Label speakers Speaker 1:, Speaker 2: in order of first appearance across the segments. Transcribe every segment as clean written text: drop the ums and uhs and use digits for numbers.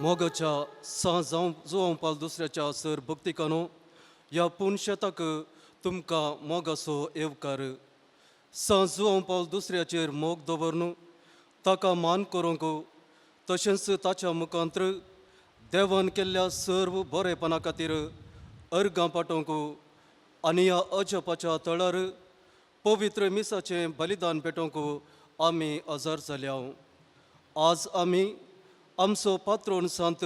Speaker 1: मोगाच्या सां जावं जुवांव पाल दुसऱ्याच्या सर भक्तिकानो, ह्या पुनशेताक तुमकां मोगाचो येवकार. सां जुवांव पावल दुसऱ्याचेर मोग दवरनु ताका मान करूंक, तशेंच ताच्या मुखांत्र देवान केल्ल्या सर्व बरेपणा खातीर अर्गां पाठोवंक आनी ह्या अजपाच्या तळार पवित्र मिसाचें बलिदान पेटोवंक आमी अजार जाल्या. आज आमी आमचो पात्रोन सांत,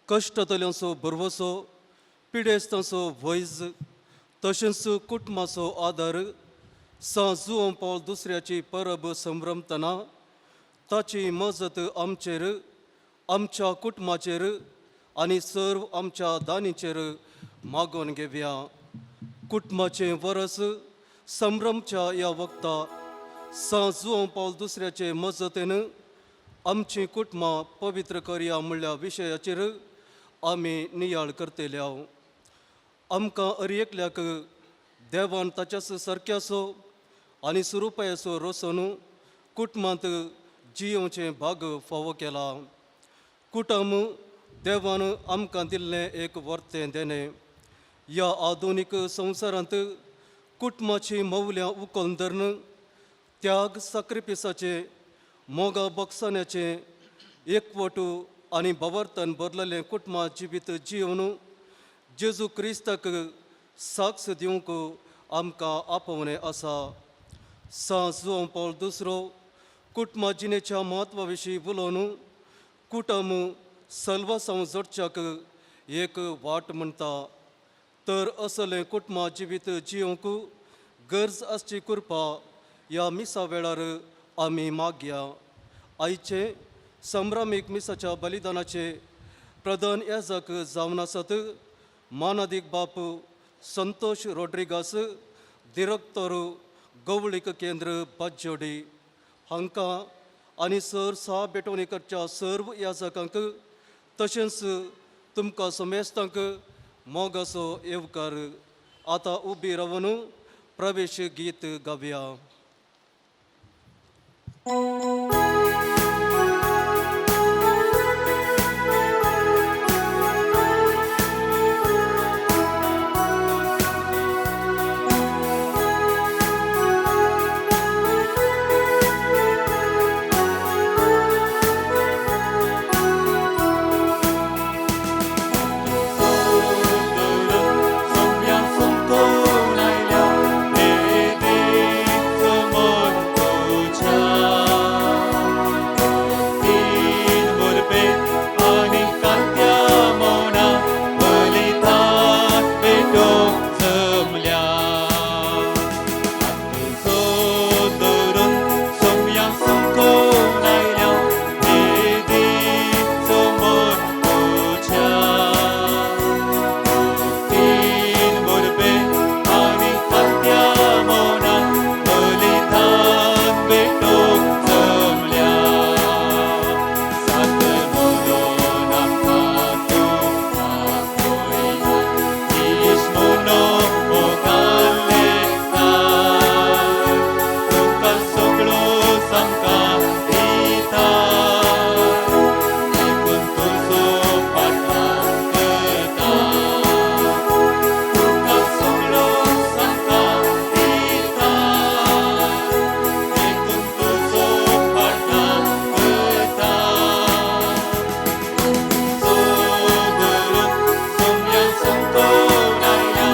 Speaker 1: कश्टतल्यांचो भरवसो, पिडेस्तांचो वैज, तशेंच कुटुंबाचो आदार सां जुवांव पावल दुसऱ्याची परब संभ्रमतना ताची मजत आमचेर, आमच्या कुटुंबाचेर आनी सर्व आमच्या दानीचेर मागोवन घेवया. कुटुंबाचें वरस संभ्रमच्या ह्या वखता सां जुवांव पावल दुसऱ्याचे मजतीन आमचीं कुटुंबां पवित्र करया म्हणल्या विशयाचेर आमी नियाळ करतले. आमकां अर एकल्याक देवान ताच्याच सारक्याचो आनी सुरुपायाचो रोसोन कुटुंबांत जियोवचें भाग फावो केला. कुटुंब देवान आमकां दिल्लें एक वर्तें देणें. ह्या आधुनीक संवसारांत कुटुंबाचीं मौल्यां उखलून धरून त्याग साक्रिफिसाचें, मोगा बक्षाण्याचें, एकवटू आनी भवर्तन भरलेलें कुटुंबा जिवीत जिवन जेजू क्रिस्ताक साक्ष दिवंक आमकां आपोवणें आसा. सां जुवांव पावल दुसरो कुटुंबा जिणेच्या म्हत्वा विशीं उलोवन कुटुंब सल्वासांव जोडच्याक एक वाट म्हणटा. तर असलें कुटुंबा जिवीत जियोवंक गरज आसची कृपा ह्या मिसा वेळार आमी मागया. आयचे संभ्रमीक मिसाच्या बलिदानाचे प्रधान याजक जावन आसात मानादीक बाप संतोष रोड्रिगास, दिरक्तोर, गवळीक केंद्र बाज्जोडी. हांकां आनी सर सा बेटवणीकरच्या सर्व याजकांक तशेंच तुमकां समेस्तांक मोगाचो येवकार. आतां उबी रावन प्रवेश गीत गावया.
Speaker 2: सोम्या सुकून आयल्या वेदीच मन तुज्या. तीन बुरबे आनी कात्या मोना बलिदान पेटोवंक जमल्या. तुजो धरून सोम्या सुकून आयल्या वेदीच मन तुज्या. तीन बुरबे आनी कात्या मोना बलिदान पेटोवंक जमल्या. सात म्हणून आमकां तूं आपयला, इश्ट म्हणून मोगान लेखता. तुका सगळो सामकां दिता, देखून तुजो पाटलाव करता. तुका सगळो सामकां दिता, देखून तुजो पाटलाव करता. धरून सोम्या सुकून आयल्या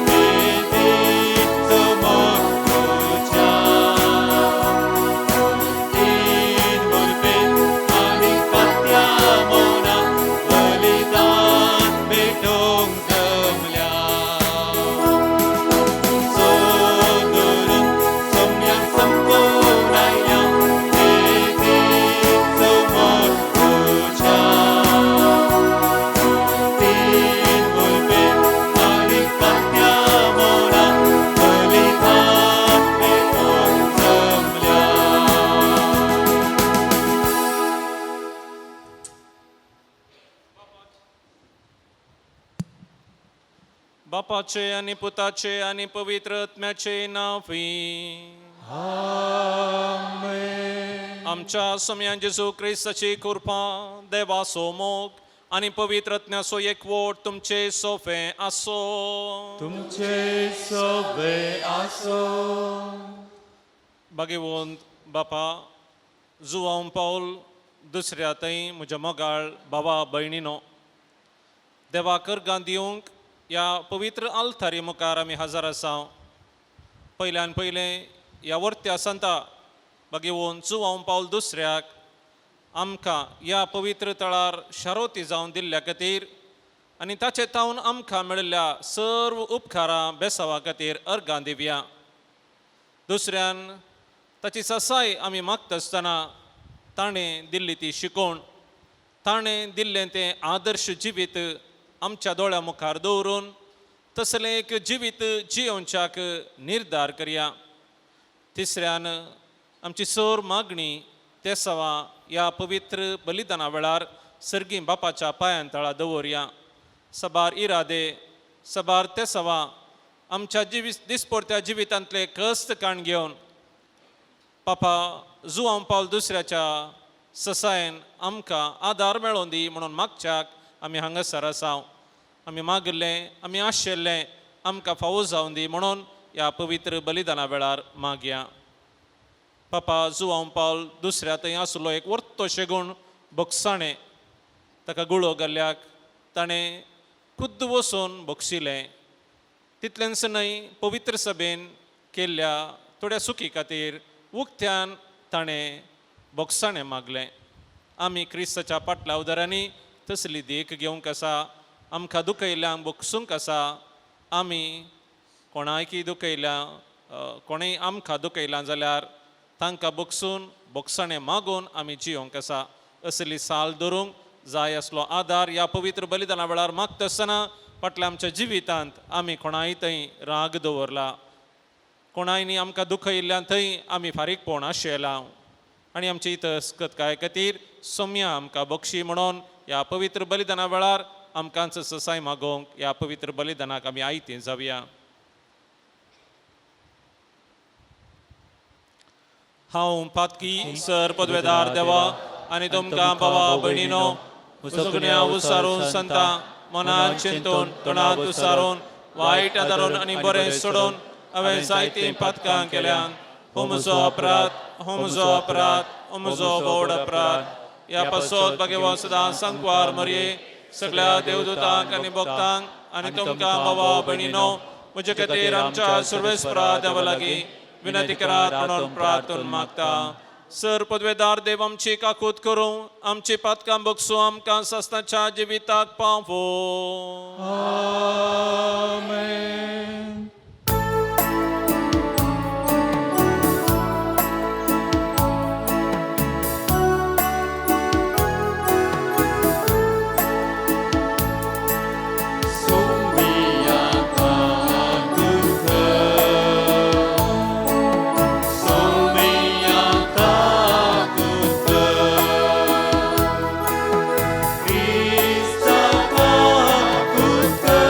Speaker 2: वेदीच मन तुज्या. तीन बुरबे आनी कात्या मोना बलिदान पेटोवंक जमल्या. धरून सोम्या सुकून आयल्या वेदीच मन तुज्या. तीन बुरबे आनी कात्या मोना बलिदान पेटोवंक जमल्या.
Speaker 3: बापाचे आनी पुताचे आनी पवित्र आत्म्याचे नांवी.
Speaker 2: आमेन.
Speaker 3: आमच्या सोम्यान जेजू क्रिस्ताची कृपा, देवाचो मोग आनी पवित्र आत्म्याचो एकवट तुमचे सोफे आसो.
Speaker 2: तुमचे सवे आसो.
Speaker 3: बागेवंत बापा जुवांव पावल दुसऱ्या थंय म्हज्या मोगाळ बाबा भयणीनो, देवा करगां दिवंक ह्या पवित्र आल्तारी मुखार आमी हजर आसा. पयल्यान पयलें ह्या वर्त्या संता बागेवन जुवांव पावल दुसऱ्याक आमकां ह्या पवित्र तळार शारोती जावन दिल्ल्या खातीर आनी ताचे तावन आमकां मेळिल्ल्या सर्व उपकारां बेसावा खातीर अर्गां दिवया. दुसऱ्यान ताची ससाय आमी मागता आसतना ताणें दिल्ली ती शिकवण, ताणें दिल्लें तें आदर्श जिवीत आमच्या दोळ्या मुखार दवरून तसलें एक जिवीत जियोवच्याक निर्धार करया. तिसऱ्यान आमची सर मागणी तेसवा ह्या पवित्र बलिदाना वेळार सर्गी बापाच्या पांयां तळा दवरया. सबार इरादे, सबार तेसवा आमच्या जिवीत दिसपडत्या जिवितांतले कस्त काण घेवन पापा जुवांव पावल दुसऱ्याच्या ससायन आमकां आदार मेळोन दी म्हणून मागच्याक आमी हांगासर आसा. आमी मागिल्लें, आमी आशिल्लें आमकां फावो जावन दी म्हणून ह्या पवित्र बलिदाना वेळार मागया. पापा जुवांव पावल दुसऱ्या थंय आसलो एक वर्तो शेगूण बोगसाणें, ताका गुळो घाल्ल्याक ताणें खुद्द वचून बोगशिलें. तितलेंच न्हय, पवित्र सभेन केल्ल्या थोड्या सुखी खातीर उक्त्यान ताणें बोगसाणें मागलें. आमी क्रिस्ताच्या पाटल्या उदारांनी तसली देख घेवंक आसा. आमकां दुखयल्ल्यांक बोगसूंक आसा. आमी कोणायकी दुखयल्या, कोणेय आमकां दुखयलां जाल्यार तांकां बोगसून बोगसाणें मागून आमी जियोंक आसा. असली साल धरूंक जाय आसलो आदार ह्या पवित्र बलिदाना वेळार मागता आसतना फाटल्या आमच्या जिवितांत आमी कोणाय थंय राग दवरला, कोणायनी आमकां दुखयल्ल्यान थंय आमी फारीकपण आशिल्ला आनी आमची इतस्कतकाय खातीर सोम्या आमकां बक्षी म्हणून ह्या पवित्र बलिदाना वेळार आमकांच ससाय मागोवंक ह्या पवित्र बलिदानाक आमी आयतीं जावया. हांव पातकी सर पदवेदार देवा आनी तुमकां बाबा भयणीनो सगण्या उसारून संता मनान चिंतून तोंडात उसारून वायट आदारून आनी बरें सोडून हांवें जायतीं पातकां केल्यान. हो म्हजो अपराध, हो म्हजो अपराध, हो म्हजो बोड अपराध. ह्या पासत भगवान सदां सांकवार मरये सगळ्या देवदूतांक आनी भक्तांक आनी तुमकां बाबा भयणीनो म्हजे खातीर आमच्या सर्वेस्परा देवा लागीं विनंती करात म्हणून प्रार्थून मागता. सर पदवेदार देव आमची काकूत करूं, आमची पातकां बगसूं, आमकां सस्ताच्या जिविताक पावो.
Speaker 2: आमेन. सोम्या काकुत कर, सोम्या काकुत कर, क्रिस्ता काकुत कर,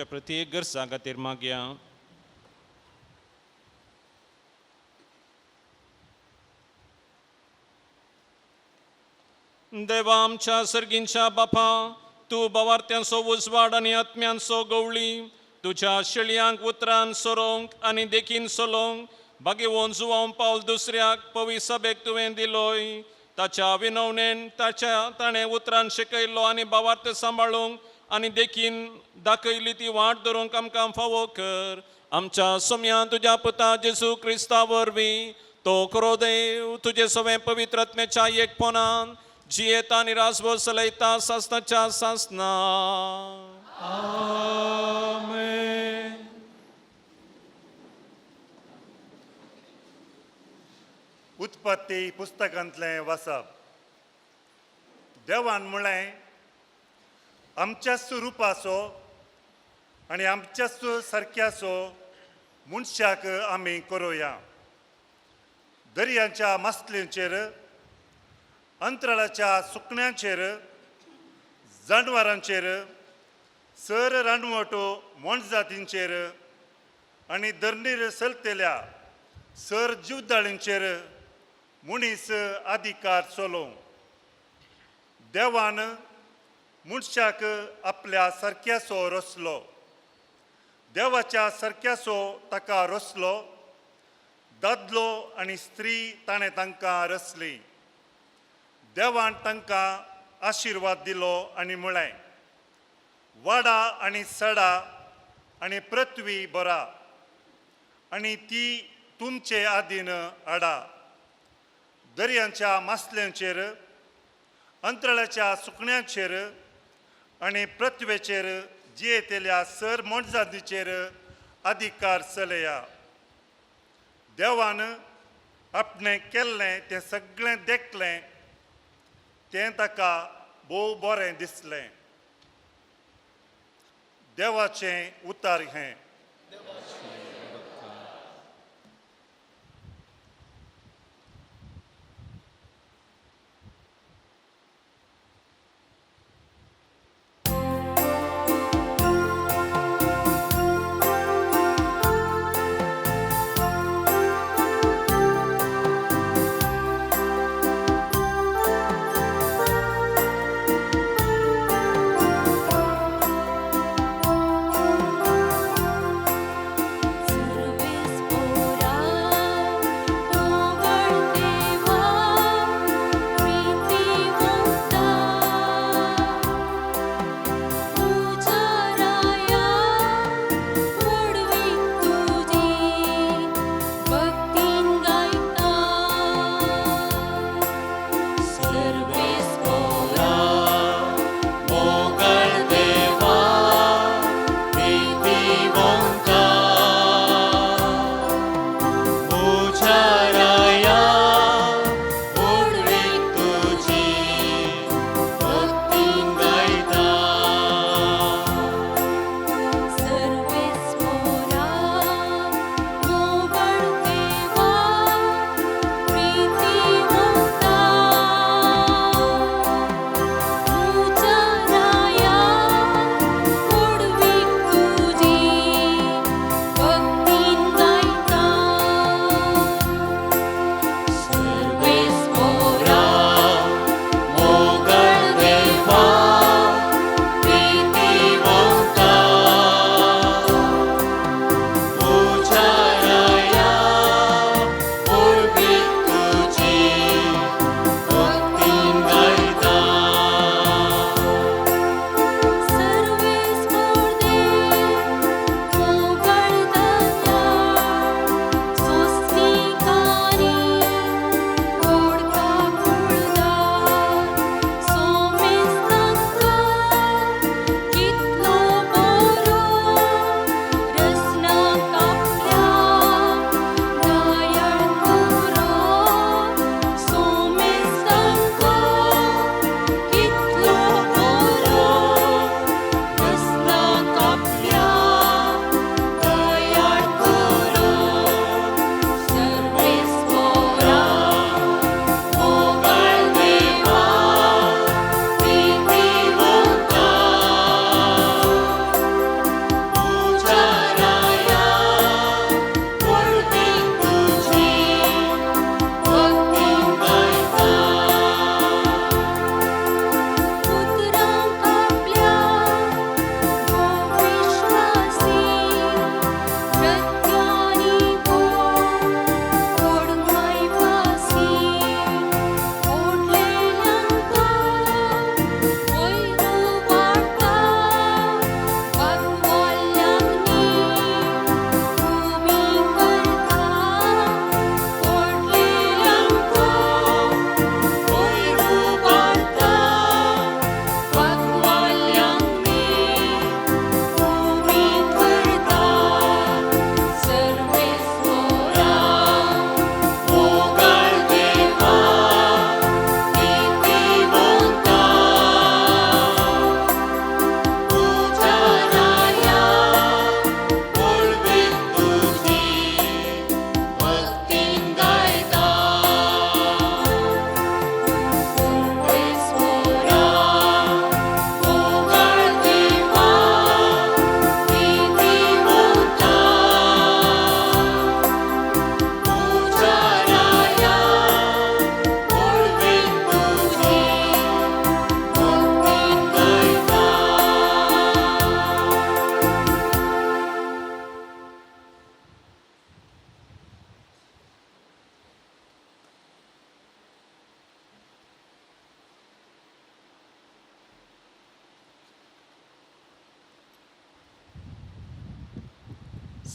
Speaker 3: आमच्या प्रत्येक गरजां खातीर मागया. देवा आमच्या सर्गींच्या बापा, तूं बावार्थ्यांचो उजवाड आनी आत्म्यांचो गवळी, तुज्या शेळयांक उतरान सोरोवंक आनी देखीन चलोवंक बागेवन जुवांव पावल दुसऱ्याक पवी सभेक तुवें दिलोय. ताच्या विनवणेन ताच्या ताणें उतरान शिकयलो आनी बावार्थ सांबाळूंक आनी देखीन दाखयली ती वाट धरूंक आमकां फावो कर. आमच्या सोम्यान तुज्या पुता जेजू क्रिस्ता वरवीं तो खरो देव तुजे सवें पवित्र आत्म्याच्या एकपणान जियेता आनी राजभर चलयता सासनाच्या सासना.
Speaker 2: आमेन.
Speaker 4: उत्पत्ती पुस्तकांतलें वाचप. देवान म्हळें, आमच्या स्वरुपाचो आनी आमच्या सारक्याचो मनशाक आमी करुया. दर्यांच्या मासलेंचेर, अंतराळाच्या सुकण्यांचेर, जानवरांचेर, सर रानवटो मोनजातींचेर आनी धरणीर चलतल्या सर जिवदाळींचेर मनीस अधिकार चलोवं. देवान मनशाक आपल्या सारक्याचो रचलो, देवाच्या सारक्याचो ताका रचलो. दादलो आनी स्त्री ताणें तांकां रचली. देवान तांकां आशिर्वाद दिलो आनी म्हळें, वाडा आनी सडा आनी पृथ्वी भरा आनी ती तुमचे आदीन हाडा. दर्यांच्या मासल्यांचेर, अंतराळाच्या सुकण्यांचेर आनी पृथ्वेचेर जियेतल्या सर मोनजातीचेर अधिकार चलया. देवान आपणें केल्लें तें सगळें देखलें, तें ताका भोव बरें दिसलें. देवाचें उतार हें.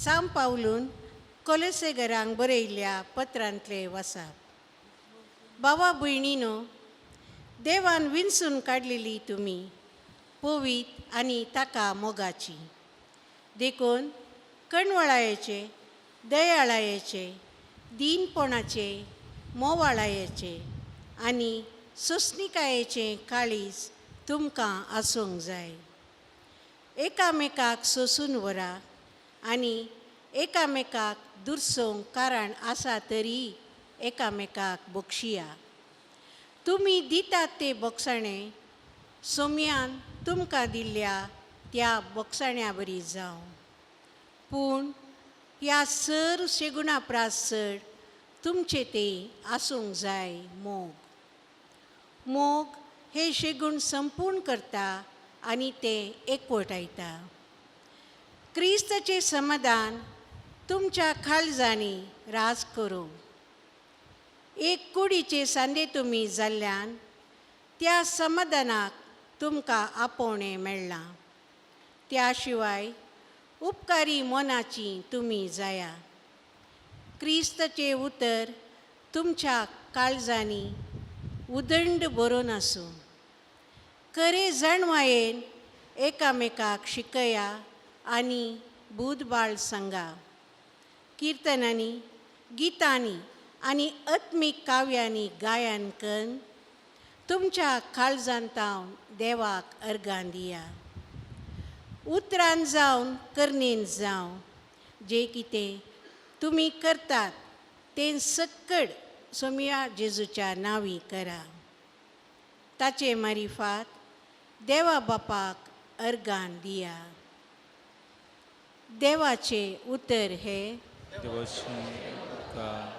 Speaker 5: सांव पावलून कोलेसेगरांक बरयल्ल्या पत्रांतले वसाप. बाबा भयणीनो, देवान विंचून काडलेली तुमी पवीत आनी ताका मोगाची, देखून कणवळायेचे, दयाळायेचे, दीनपणाचे, मोवाळायेचे आनी सोंसणिकायेचें काळीज तुमकां आसूंक जाय. एकामेकाक सोंसून व्हरा आनी एकामेकाक दुरसोवंक कारण आसा तरी एकामेकाक बक्षिया. तुमी दितात ते बोगसाणे सोम्यान तुमकां दिल्ल्या त्या बोगसाण्या बरी जावं, पूण ह्या सर शेगुणा प्रास चड तुमचे ते आसूंक जाय मोग. मोग हे शेगूण संपूर्ण करता आनी तें एकवटायता. क्रिस्ताचें समाधान तुमच्या खालजांनी राज करूं. एक कुडीचे सांदे तुमी जाल्ल्यान त्या समाधानाक तुमकां आपोवणें मेळ्ळां. त्या शिवाय उपकारी मनाची तुमी जाया. क्रिस्ताचें उतर तुमच्या काळजांनी उदंड बरोवन आसूं. खरे जाणवायेन एकामेकाक शिकया आनी बुधबाळ सांगा. किर्तनांनी, गितांनी आनी आत्मीक काव्यांनी गायन करून तुमच्या काळजांतावन देवाक अर्गां दिया. उतरान जावन करणेन जावं जें कितें तुमी करतात तें सक्कड सोमया जेजूच्या नांवी करा. ताचे मारिफात देवा बापाक अर्गां दिया. देवाचें उतर हें.
Speaker 2: देवाची उपकार.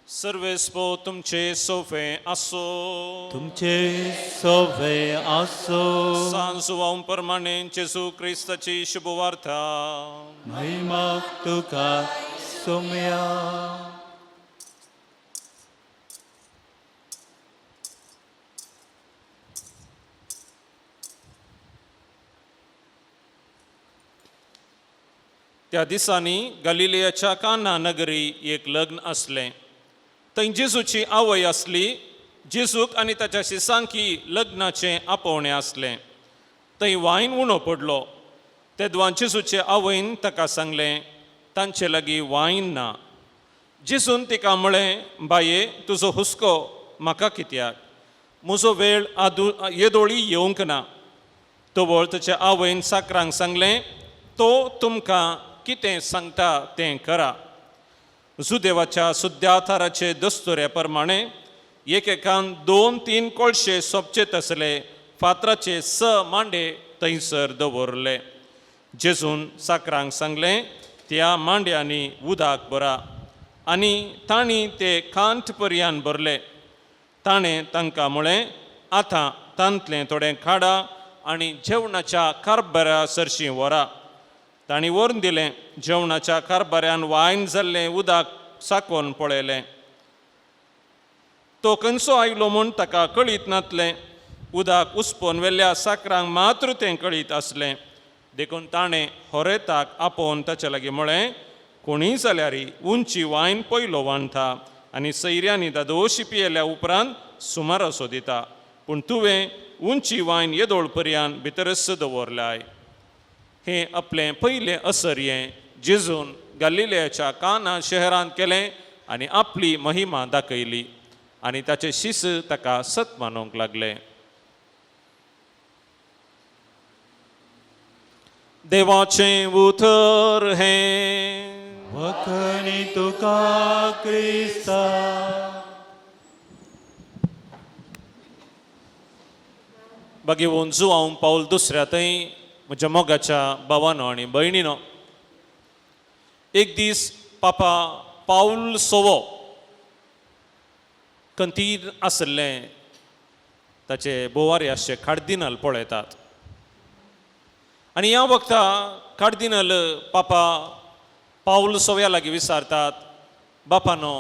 Speaker 3: सर्वेस्पो तुमचे सोफे आसो,
Speaker 2: तुमचे सोफे आसो.
Speaker 3: सांज सुवाव प्रमाणे जेजू क्रिस्ताची शुभवार्ता.
Speaker 2: महिमा तुका सोम्या.
Speaker 3: त्या दिसांनी गलिलियाच्या काना नगरी एक लग्न आसलें. थंय जेजूची आवय आसली. जेजूक आनी ताच्या शिसांकी लग्नाचें आपोवणें आसलें. थंय वायन उणो पडलो. तेदवान जेजूचे आवयन ताका सांगलें, तांचे लागीं वायन ना. जेजून तिका म्हळें, बाये, तुजो हुस्को म्हाका कित्याक? म्हजो वेळ आदू येदोळी येवंक ना. तवळ ताचे आवयन साकरांक सांगलें, तो तुमकां कितें सांगता तें करा. जुदेवाच्या सुद्याथाराचे दस्तुऱ्या प्रमाणे एकेकान 2-3 कोळशे सोंपचे तसले फातराचे 6 मांडे थंयसर दवरले. जेजून साकरांक सांगलें, त्या मांड्यांनी उदक भरा. आनी तांणी ते कांठ पर्यान भरले. ताणें तांकां म्हळें, आतां तांतलें थोडें काडा आनी जेवणाच्या कारबारा सरशीं व्हरा. तांणी व्हरून दिलें. जेवणाच्या कारबाऱ्यान वायन जाल्लें उदक चाकोन पळयलें. तो खंयचो आयलो म्हूण ताका कळीत नातलें. उदक उसपोन वेल्ल्या साकरांक मात्र तें कळीत आसलें. देखून ताणें होरेताक आपोवन ताचे लागीं म्हळें, कोणीय जाल्यार उंची वायन पयलो वांठा आनी सैऱ्यांनी दादोशी पियेल्या उपरांत सुमारासो दिता, पूण तुवें उंची वायन येदोळ पर्यान भितरच दवरलाय. हें आपलें पयलें असर्यें जेजून गालिलेयाच्या काना शहरांत केलें आनी आपली महिमा दाखयली आनी ताचे शिस ताका सत मानूंक लागले. देवाचें उतर हें.
Speaker 2: वखणी तुका क्रिस्ता.
Speaker 3: बागेवन जुवांव पावल दुसऱ्या थंय म्हज्या मोगाच्या भावानो आनी भयणीनो, एक दीस पापा पावल सोवो कंतीर आसलें ताचे बोवारे आसचे कार्दिनाल पळयतात आनी ह्या वखता कार्दिनाल पापा पावल सोव्या लागीं विचारतात, बापानो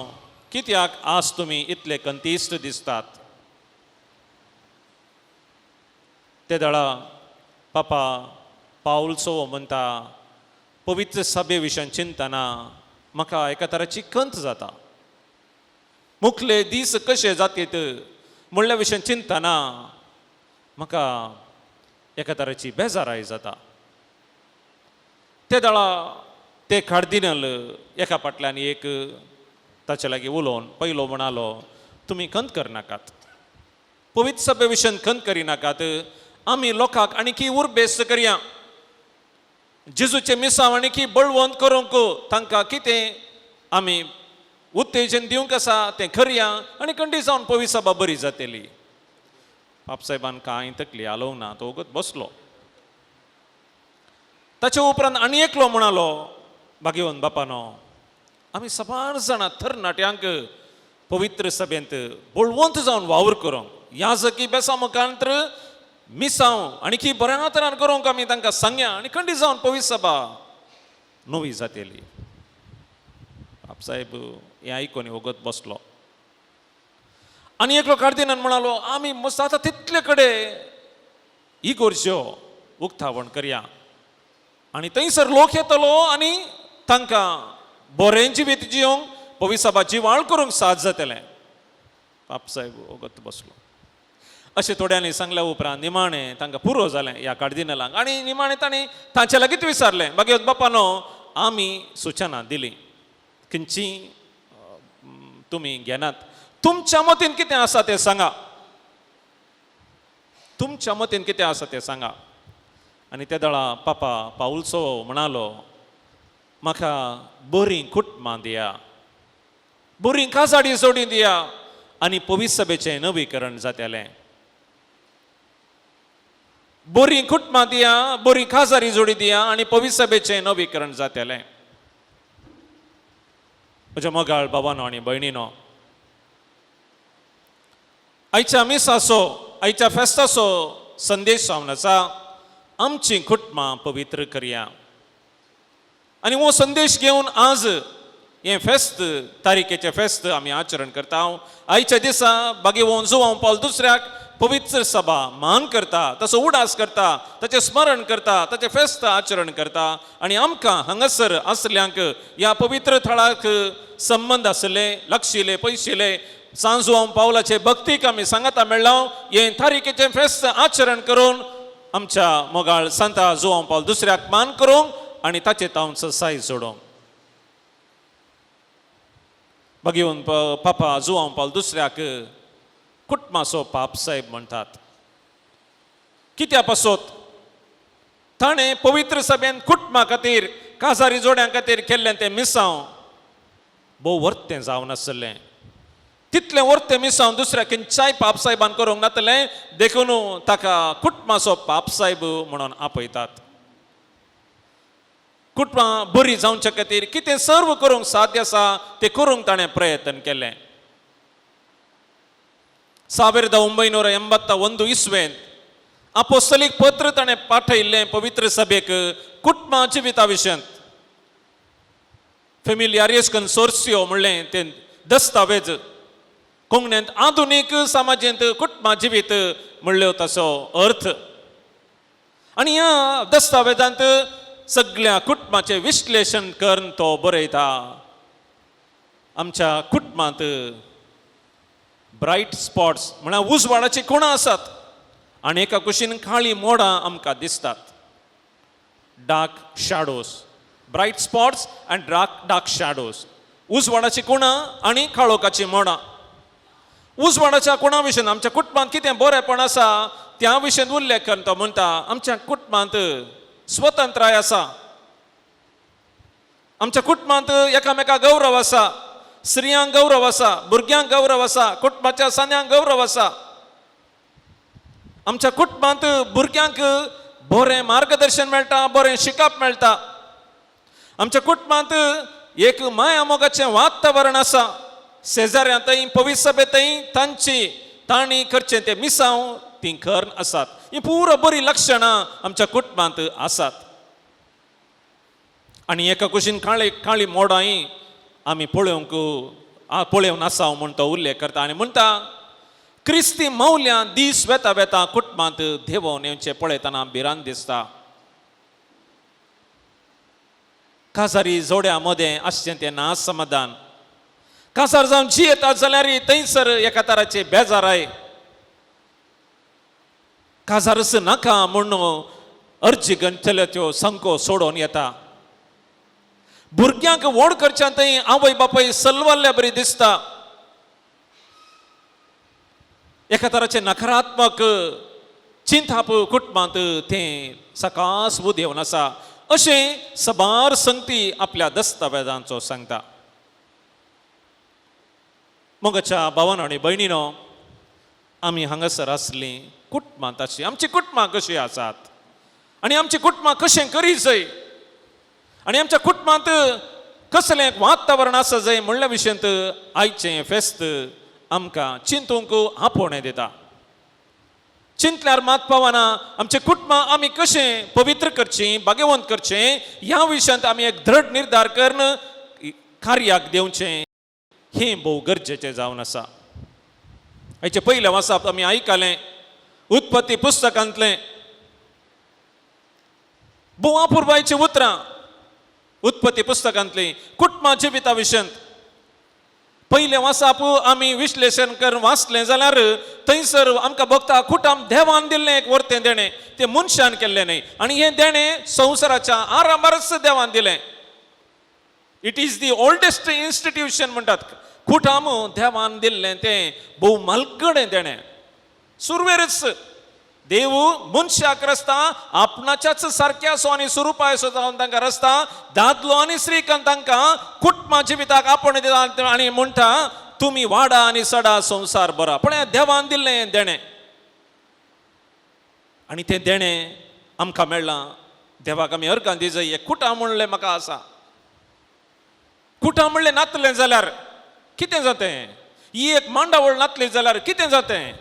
Speaker 3: कित्याक आज तुमी इतले कंतीस्त दिसतात? ते दळा पापा पावल सोवो म्हणटा, पवित्र सभे विशयान चिंतना म्हाका एका तराची खंत जाता. मुखले दीस कशे जातीत म्हणल्या विशयान चिंतना म्हाका एका तराची बेजाराय जाता. ते दळा ते कार्दिनाल एका फाटल्यान एक ताचे लागीं उलोवन पयलो म्हणालो, तुमी खंत करनाकात, पवित्र सभे विशयान खंत करिनाकात, आमी लोकांक आणकी उर्बेस्त करया, जेजूचें मिसांव आणकी बळवंत करूंक तांकां कितें आमी उत्तेजन दिवंक आसा तें करया आनी खंडीत जावन पवित्र सभा बरी जातली. बापसाहेबान कांय तकली हालोवंक ना, तो वगत बसलो. ताचे उपरांत आनी एकलो म्हणालो, भाग्यवंत बापानो, आमी साबार जाणां तरणाट्यांक पवित्र सभेंत बळवंत जावन वावर करूंक, याजकी बेसा मुखांत्र मिसांव आणकी बऱ्या तरान करूंक आमी तांकां सांगया आनी खंडीत जावन पवित्र सभा नवी जातली. बापसाहेब हें आयकून वगत बसलो. आनी एकलो कार्दिनान म्हणालो, आमी मस्त आतां तितले कडेन इगोर्ज्यो उक्तावण करया आनी थंयसर लोक येतलो आनी तांकां बरें जिवीत जियोंक पवित्र सभा जिवाळ करूंक साथ जातलें. बापसाहेब वगत बसलो. अशें थोड्यांनी सांगल्या उपरांत निमाणें तांकां पुरो जालें ह्या कार्दिनालांक आनी निमाणें तांणी तांचे लागींच विचारलें, बागेवत बापानो, आमी सुचना दिली खंयची तुमी घेनात, तुमच्या मतीन कितें आसा तें सांगा, तुमच्या मतीन कितें आसा तें सांगा. आनी ते दळा पापा पावलसो म्हणालो, म्हाका बरीं कुटुंबां दिया, बरीं काजाडी जोडी दिया आनी पवित्र सभेचें नवीकरण जातलें. बरीं कुटुंबां दिया, बरीं काजारी जोडी दिया आनी पवित्र सभेचें नवीकरण जातलें. म्हज्या मोगाळ बाबानो आनी भयणीनो, आयच्या मिसाचो, आयच्या फेस्ताचो संदेश जावन आसा, आमचीं कुटुंबां पवित्र करया. आनी हो संदेश घेवन आज हें फेस्त, तारीखेचें फेस्त आमी आचरण करता. आयच्या दिसा बागेवन जुवांव पावल दुसऱ्याक पवित्र सभा मान करता, ताचो उडास करता, ताचें स्मरण करता, ताचें फेस्त आचरण करता. आनी आमकां हांगासर आसल्यांक ह्या पवित्र थळाक संबंद आसले, लागशिले पयशिले सांजुवांव पावलाचे भक्तीक आमी सांगाता मेळ्ळा. हें तारीखेचें फेस्त आचरण करून आमच्या मोगाळ सांता जुवांव पावल दुसऱ्याक मान करूंक आनी ताचे तावन साय जोडूंक. बागेवन पापा जुवांव पावल दुसऱ्याक कुटुंबाचो पाप साहेब म्हणटात. कित्या पासत ताणें पवित्र सभेन कुटुंबा खातीर, काजारी जोड्यां खातीर केल्लें तें मिसांव भोव वर्तें जावन आसलें. तितलें वर्तें मिसांव दुसऱ्या खंयच्याय पाप साहेबान करूंक नातलें, देखून ताका कुटुंबाचो पाप साहेब म्हणून आपयतात. कुटुंबां बरी जावचे खातीर कितें सर्व करूंक साध्य आसा तें करूंक ताणें प्रयत्न केलें. 1981 इस्वेंत अपोस्तलीक पत्र ताणें पाठयल्लें पवित्र सभेक कुटुंबा जिविता विशयांत. फेमिलियारियस कन्सोर्सियो म्हणलें तें दस्तावेज कोंकणींत आधुनीक समाजेंत कुटुंबा जिवीत म्हणल्यो ताचो अर्थ. आनी ह्या दस्तावेजांत सगळ्या कुटुंबाचें विश्लेशण करून तो बरयता. आमच्या कुटुंबांत ब्रायट स्पॉट्स म्हळ्यार उजवाडाची कोणां आसात आनी एका कुशीन काळी मोडां आमकां दिसतात. Dark shadows, bright spots and dark shadows, उजवाडाची कुणां आनी काळोखाची मोडां. उजवाडाच्या कुणा विशयन आमच्या कुटुंबांत कितें बरेंपण आसा त्या विशयन उल्लेख करून तो म्हणटा आमच्या कुटुंबांत स्वतंत्राय आसा, आमच्या कुटुंबांत एकामेका गौरव आसा, स्त्रियांक गौरव आसा, भुरग्यांक गौरव आसा, कुटुंबाच्या सांद्यांक गौरव आसा. आमच्या कुटुंबांत भुरग्यांक बरें मार्गदर्शन मेळटा, बरें शिकप मेळटा. आमच्या कुटुंबांत एक माया मोगाचें वातावरण आसा. शेजाऱ्यां थंय पवित्र सभे थंय तांची तांणी करचें तें मिसांव तीं खर आसात. ही पुरो बरीं लक्षणां आमच्या कुटुंबांत आसात. आनी एका कुशीन काळी काळी मोडांय आमी पळोवंक पळोवन आसा म्हूण तो उल्लेख करता आनी म्हणटा क्रिस्ती मौल्यां दीस वेता वेता कुटुंबांत देंवोवन येवचें पळयतना भिरांत दिसता. काजारी जोड्या मदें आसचें तें ना समाधान, काजार जावन जियेतात जाल्यार थंयसर एका तराचे बेजाराय, काजारच नाका म्हूण अर्जी गंतल्यो त्यो संको सोडोवन येता. भुरग्यांक व्हड करच्या थंय आवय बापूय सलवल्ल्या बरी दिसता. एका तराचें नकारात्मक चिंताप कुटुंबांत तें सकास उदेवन आसा अशें सबार संगती आपल्या दस्तावेजांचो सांगता. मोगाच्या भावान आनी भयणीनो, आमी हांगासर आसलीं कुटुंबांत आसली आमची कुटुंबां कशीं आसात आनी आमची कुटुंबां कशें करी जाय आनी आमच्या कुटुंबांत कसलें वातावरण आसा जाय म्हणल्या विशयांत आयचें फेस्त आमकां चिंतूंक आपोवणें दिता. चिंतल्यार मात पावना आमचें कुटुंबां आमी कशें पवित्र करचीं, भाग्यवंत करचें ह्या विशयांत आमी एक दृढ निर्धार करून कार्याक देंवचें हें भोव गरजेचें जावन आसा. हाचें पयलें वाचप आमी आयकलें उत्पत्ती पुस्तकांतलें भोव अपुरबायचीं उतरां उत्पत्ती पुस्तकांतलीं कुटुंबा जिविता विशयांत. पयलें वाचप आमी विश्लेशण करून वाचलें जाल्यार थंयसर आमकां भोगता कुटुंब देवान दिल्लें एक वर्तें देणें, तें मनशान केल्लें न्हय आनी हें देणें संवसाराच्या आरंभारच देवान दिलें. It is the oldest institution म्हणटात. कुटुंब देवान दिल्लें तें भोव मालगडें देणें. सुरवेरच देव मनशाक रस्ता आपणाच्याच सारक्या आनी स्वरुपायसो जावन तांकां रस्ता दादलो आनी स्त्रीकान तांकां कुटुंबा जिविताक आपण दिता आनी म्हणटा तुमी वाडा आनी सडा संवसार बरा. पण हें देवान दिल्लें देणें आनी तें देणें आमकां मेळ्ळां. देवाक आमी अर्गां दिजय हें कुटां म्हणलें म्हाका आसा. कुटां म्हणलें नातलें जाल्यार कितें जातें, ही एक मांडावळ नातली जाल्यार कितें जातें,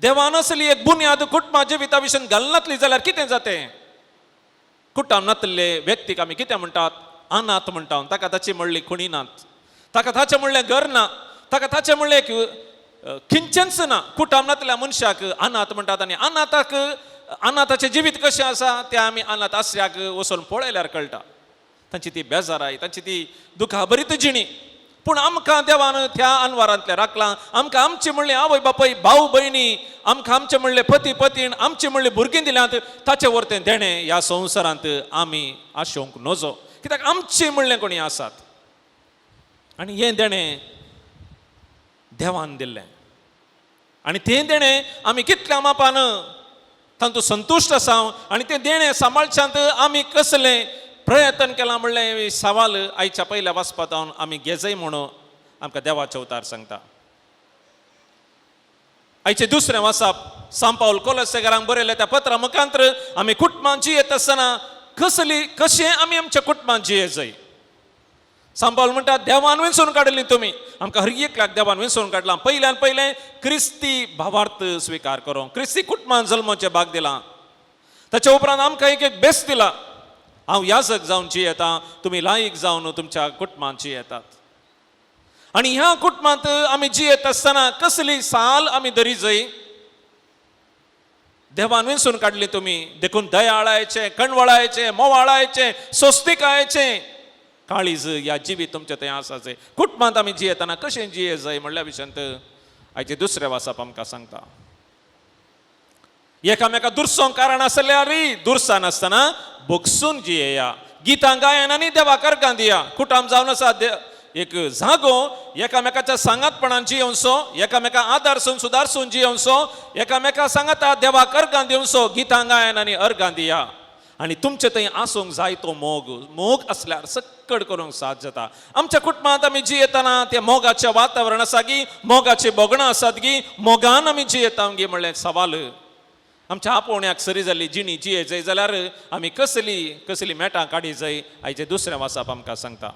Speaker 3: देवान असली एक बुन्याद कुटुंबा जिविता विशयन घालनातली जाल्यार कितें जातें. कुटां नातले व्यक्तीक आमी कितें म्हणटात, अनाथ म्हणटा. ताका ताची म्हणली खुणी नात, ताका ताचें म्हणलें घर ना, ताका ताचें म्हणलें एक किंचनच ना. कुटां नातल्या मनशाक अनाथ म्हणटात आनी अनाथाक अनाथाचें जिवीत कशें आसा तें आमी अनाथ आसऱ्याक वचून पळयल्यार कळटा. तांची ती बेजाराय, तांची ती दुखाभरीत जिणी. पूण आमकां देवान त्या अनवारांतलें राखलां. आमकां आमचें म्हणलें आवय बापूय, भाव भयणी, आमकां आमचें म्हणलें पती पतीण, आमचें म्हणलें भुरगीं दिल्यांत. ताचें वरतें देणें ह्या संवसारांत आमी आशोवंक नजो, कित्याक आमचें म्हणलें कोणी आसात आनी हें देणें देवान दिल्लें आनी तें देणें आमी कितल्या मापान तातूंत संतुश्ट आसा आनी तें देणें सांबाळच्यांत आमी कसलें प्रयत्न केलां म्हणलें सवाल आयच्या पयल्या वाचपांत आमी घेजय म्हणून आमकां देवाचें उतार सांगता. आयचें दुसरें वाचप सांपावल कोलसेकारांक बरयलें त्या पत्रा मुखांत्र आमी कुटुंबान जियेत आसतना कसली कशें आमी आमच्या कुटुंबान जिये जाय. सांपावल म्हणटा देवान विंचून काडली तुमी, आमकां हर एकल्याक देवान विंचून काडलां. पयल्यान पयलें क्रिस्ती भावार्थ स्विकार करूंक क्रिस्ती कुटुंबान जल्माचें भाग दिलां. ताच्या उपरांत आमकां एक एक बेस दिला. हांव याजक जावन जियेतां, तुमी लायक जावन तुमच्या कुटुंबांत जियेतात. आनी ह्या कुटुंबांत आमी जियेत आसतना कसली साल आमी धरी जाय? देवान विंचून काडली तुमी, देखून दयाळायचें, कणवळायचें, मोवाळायचें, सोस्तिकायचें काळीज ह्या जिवीत तुमचें थंय आसा जाय. कुटुंबांत आमी जियेतना कशें जिये जाय म्हणल्या विशयांत आयचे दुसरें वाचप आमकां सांगता. एकामेका दुरसोंक कारण आसल्यारय दुरसा नासतना भोगसून जियेया, गितां गायन आनी देवाक अर्गां दिया. कुटाम जावन आसा एक जागो, एकामेकाच्या सांगातपणान जियोवचो, एकामेका आदारसून सुदारसून जियोवचो, एकामेका सांगाता देवाक अर्गां दिवचो, गितां गायन आनी अर्गां दिया. आनी तुमचे थंय आसूंक जाय तो मोग. मोग आसल्यार सक्कड करूंक साथ जाता. आमच्या कुटुंबांत आमी जियेतना तें मोगाचें वातावरण आसा गी, मोगाची भोगणां आसात गी, मोगान आमी जियेता गी म्हणलें सवाल. आमच्या आपोवण्याक सरी जाल्ली जिणी जिये जाय जाल्यार आमी कसली कसली मेटां काडी जाय आयचें दुसरें वाचप आमकां सांगता.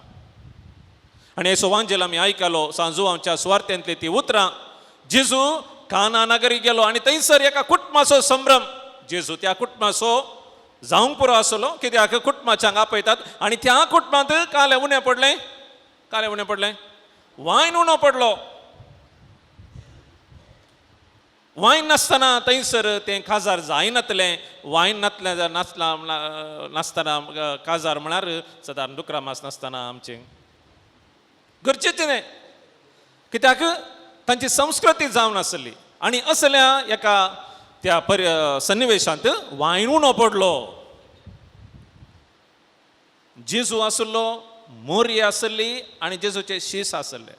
Speaker 3: आनी हेसो वांजेल आमी आयकलो सांजू आमच्या सुवार्थेंतली ती उतरां. जेजू काना नगरी गेलो आनी थंयसर एका कुटुंबाचो संभ्रम. जेजू त्या कुटुंबाचो जावंक पुरो आसलो, कित्याक कुटुंबाच्यांक आपयतात आनी त्या कुटुंबांत कालें उणें पडलें, कालें उणें पडलें, वायन उणो पडलो. वायन नासतना थंयसर तें काजार जायनातलें. वायन नातलें नासला नासतना काजार म्हळ्यार सदां डुकरा मास नासतना आमचें गरजेचें न्हय, कित्याक तांची संस्कृती जावन आसली. आनी असल्या एका त्या सन्निवेशांत वायन उणो पडलो. जेजू आसलो, मोरी आसली आनी जेजूचे शीस आसले.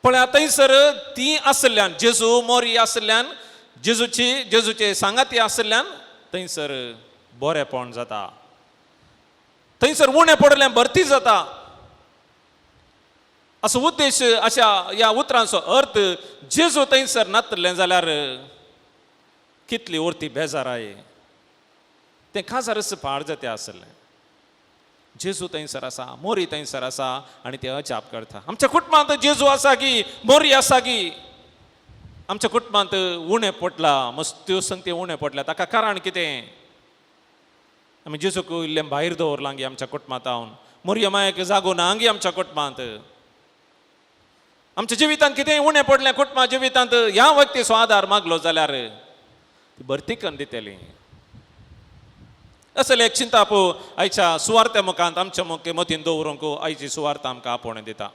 Speaker 3: पळय थंयसर ती आसल्यान, जेजू मोरी आसल्यान, जेजूची जेजूचे सांगाती आसल्यान थंयसर बरेपण जाता. थंयसर उणें पडलें भरती जाता. असो उद्देश अशा ह्या उतरांचो अर्थ जेजू थंयसर नातलें जाल्यार कितली उरती बेजाराय, तें काजारच पाड जाता आसलें. जेजू थंयसर आसा, मोरी थंयसर आसा आनी ते अजाप करता. आमच्या कुटुंबांत जेजू आसा की, मोरी आसा की. आमच्या कुटुंबांत उणें पडला, मस्त्यो संगती उणें पडल्या, ताका कारण कितें? आमी जेजूक इल्लें भायर दवरलां गी आमच्या कुटुंबांत, मोरये मायक जागो ना गी आमच्या कुटुंबांत. आमच्या जिवितांत कितें उणें पडलें कुटुंबा जिवितांत, ह्या व्यक्तीचो आदार मागलो जाल्यार ती भरती करून दितली. असले एक चिंताप आयच्या सुवार्त्या मुखांत आमच्या मुखे मतीन दवरूंक आयची सुवार्थ आमकां आपोवणें दिता.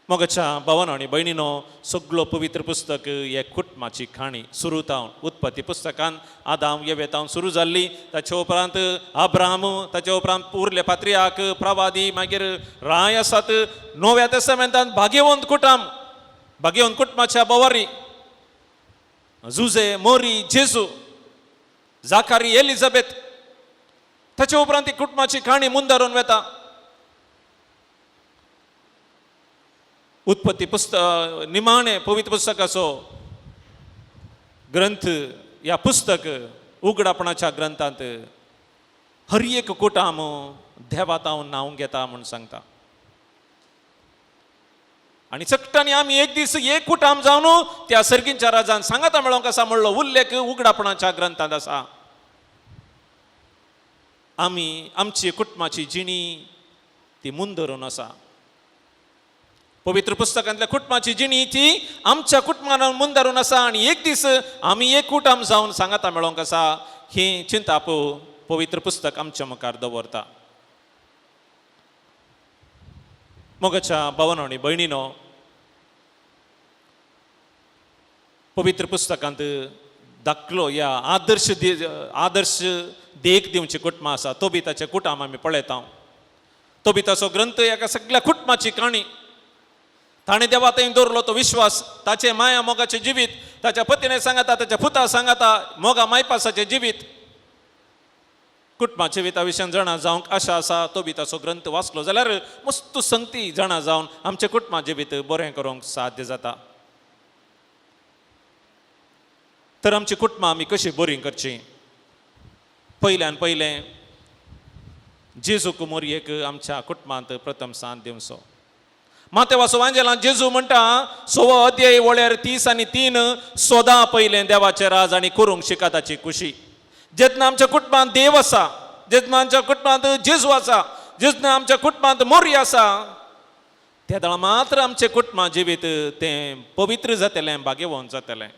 Speaker 3: मोगाच्या भावानो आनी भयणीनो, सगलो पवित्र पुस्तक हे कुटुंबाची काणी सुरू जावन उत्पत्ती पुस्तकान आदाम येवेतावन सुरू जाल्ली. ताचे उपरांत अब्राम, ताचे उपरांत उरले पात्रियाक, प्रवादी, मागीर राय आसात. नव्या तेस्तामेंतांत भाग्यवंत कुटाम, भाग्यवंत कुटुंबाच्या बोवारी जुजे, मोरी, जेजू, जाकारी, एलिझाबेथ. ताचे उपरांत ती कुटुंबाची काणी मुंदारून वता. उत्पत्ती पुस्तक निमाणें पवित्र पुस्तकाचो ग्रंथ ह्या पुस्तक उगडापणाच्या ग्रंथांत हर एक कुटाम देवातावन नांव घेता म्हूण सांगता. आनी चकटांनी आमी एक दीस एक कुटाम जावन त्या सर्गींच्या राजान सांगाता मेळोंक आसा म्हणलो उल्लेख उगडापणाच्या ग्रंथांत आसा. आमी आमची कुटुंबाची जिणी ती मुंदरून आसा. पवित्र पुस्तकांतल्या कुटुंबाची जिणी ती आमच्या कुटुंबान मुंदारून आसा आनी एक दीस आमी एक कुटाम जावन सांगाता मेळोंक आसा ही चिंताप पवित्र पुस्तक आमच्या मुखार दवरता. मोगाच्या भावानो आनी भयणीनो, पवित्र पुस्तकांत दाखलो ह्या आदर्श आदर्श देख दिवची कुटुंबां आसा. तोबिताचें कुटाम आमी पळयता. तोबिताचो ग्रंथ एका सगळ्या कुटुंबाची काणी. ताणें देवा थंय दवरलो तो विश्वास, ताचें माया मोगाचें जिवीत, ताच्या पतीने सांगाता, ताच्या पुता सांगाता मोगा मायपासाचें जिवीत, कुटुंबा जिविता विशयान जाणा जावंक आशा आसा. तोबिताचो ग्रंथ वाचलो जाल्यार मस्त संगती जाणा जावन आमचें कुटुंबा जिवीत बरें करूंक साध्य जाता. तर आमची कुटुंबां आमी कशी बरीं करचीं? पयल्यान पयलें जेजूक मोरयेक आमच्या कुटुंबांत प्रथम साथ दिवचो. मातेवाचो वांजेलान जेजू म्हणटा 6 अध्याय वळ्यार 30 आनी 3, सोदा पयलें देवाचें राज आनी करूंक शिका ताची खुशी. जेन्ना आमच्या कुटुंबांत देव आसा, जेन्ना आमच्या कुटुंबांत जेजू आसा, जेन्ना आमच्या कुटुंबांत मोरी आसा, त्या वेळार मात्र आमचें कुटुंबा जिवीत तें पवित्र जातलें, भाग्यवंत जातलें.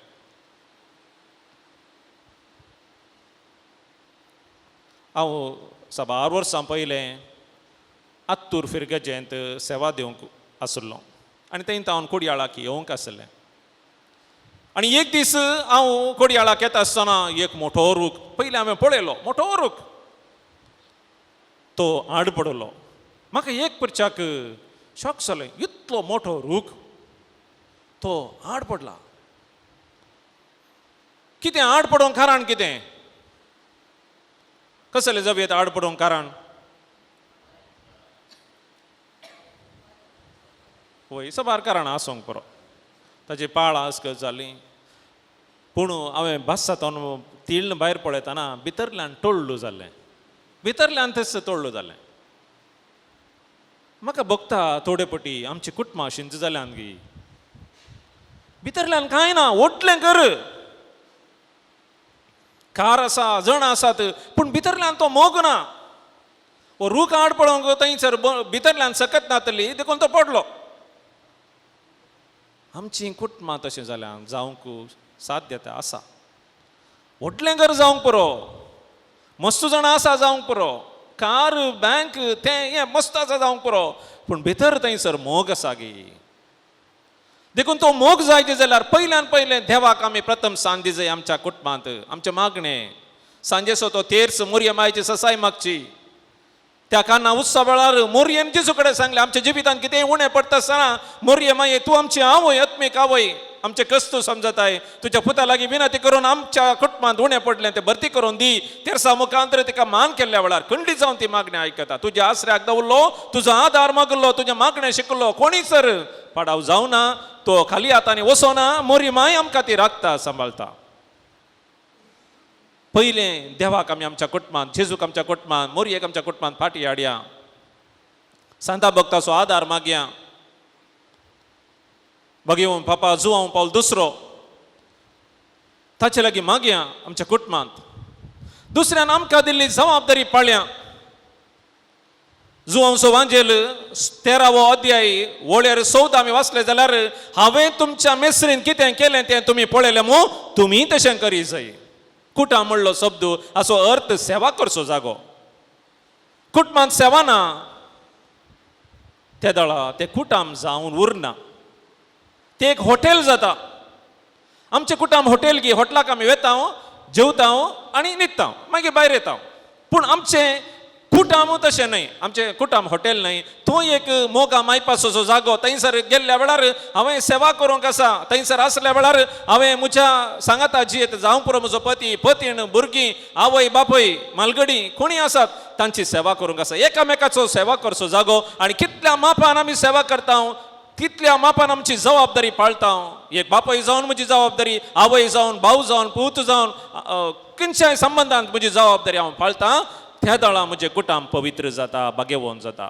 Speaker 3: हांव साबार वर्सां पयलें आत्तूर फिरगजेंत सेवा दिवंक आशिल्लो आनी थंय हांव कोडयाळाक येवंक आशिल्लें. आनी एक दीस हांव कोडयाळाक येता आसतना एक मोठो रूख पयलीं हांवें पळयलो, मोठो रूख तो आड पडलो. म्हाका एक परच्याक शॉक जालें, इतलो मोठो रूख तो आड पडला. कितें आड पडोवंक कारण कितें? कसलें जावं आड पडोवंक कारण? वय साबार कारणां आसूंक पुरो, ताची पाळां अस्कत जालीं. पूण हांवें बसांतून तिळ्ण भायर पळयतना भितरल्यान टोळ्ळू जालें, भितरल्यान तस तोडलो जालें. म्हाका भोगता थोडे पटी आमची कुटुंबां शिंज जाल्यान गी भितरल्यान कांय ना, ओटलें कर, कार आसा, जण आसात, पूण भितरल्यान तो मोग ना. वो रूख आड पळोवंक थंयसर भितरल्यान सकत नातली देखून तो पडलो. आमची कुटुंबां तशें जाल्यान जावंक साध्यता आसा. व्हडलें घर जावंक पुरो, मस्त जाणां आसा जावंक पुरो, कार बँक तें हें मस्त आसा जावंक पुरो, पूण भितर थंयसर मोग आसा गी. देखून तो मोग जाय जाल्यार पयल्यान पयलें देवाक आमी प्रथम स्थान दी जाय आमच्या कुटुंबांत. आमचें मागणें सांजेचो तो तेर्स मोरये मायची ससाय मागची. त्या काना उत्सव वेळार मोरयेन जेजू कडेन सांगलें, आमच्या जिवितांत कितेंय उणें पडटा आसतना मोरये माये तूं आमची आवय, आत्मीक आवय, आमचें कस्तू समजताय, तुज्या पुता लागीं विनंती करून आमच्या कुटुंबांत उणें पडलें तें भरती करून दी. तेर्सा मुखांतर तिका मान केल्ल्या वेळार खंडीत जावन ती मागणें आयकता. तुज्या आसऱ्याक दवरलो, तुजो आदार मागलो, तुजें मागणें शिकलो, कोणी सर पाडाव जावना, तो खाली हातांनी वसोना, मोरी माय आमकां ती राखता सांबाळता. पयलें देवाक आमी आमच्या कुटुंबांत, जेजूक आमच्या कुटुंबांत, मोरयेक आमच्या कुटुंबांत फाटी हाडया, सांता भक्ताचो आदार मागया. बगेवन पापा जुवांव पावल दुसरो ताचे लागीं मागया आमच्या कुटुंबांत. दुसऱ्यान आमकां दिल्ली जबाबदारी पाळया. जुवांवचो वांजेल 13वो अध्याय वळेर 14 आमी वाचले जाल्यार, हांवें तुमच्या मेसरीन कितें केलें तें तुमी पळयलें मू, तुमी तशें करी जाय. कुटां म्हणलो शब्द हाचो अर्थ सेवा करचो जागो. कुटुंबांत सेवा ना ते दळा ते कुटाम जावन उरना, ते एक हॉटेल जाता. आमचें कुटाम हॉटेल गी, हॉटेलाक आमी वेता, जेवता आनी न्हिदता, मागीर भायर येता. पूण आमचें कुटाम तशें न्हय, आमचें कुटाम हॉटेल न्हय, तो एक मोगा मायपासोचो जागो. थंयसर गेल्ल्या वेळार हांवें सेवा करूंक आसा, थंयसर आसल्या वेळार हांवें म्हज्या सांगाता जियेत जावं पुरो, म्हजो पती पतीण भुरगीं आवय बापूय मालगडी कोणी आसात तांची सेवा करूंक आसा. एकामेकाचो सेवा करचो जागो. आनी कितल्या मापान आमी सेवा करता, तितल्या मापान आमची जबाबदारी पाळता. एक बापूय जावन म्हजी जबाबदारी, आवय जावन, भाव जावन, पूत जावन, खंयच्याय संबंदांत म्हजी जबाबदारी हांव पाळटा. त्या दळा म्हजें कुटुंब पवित्र जाता, भाग्यवंत जाता.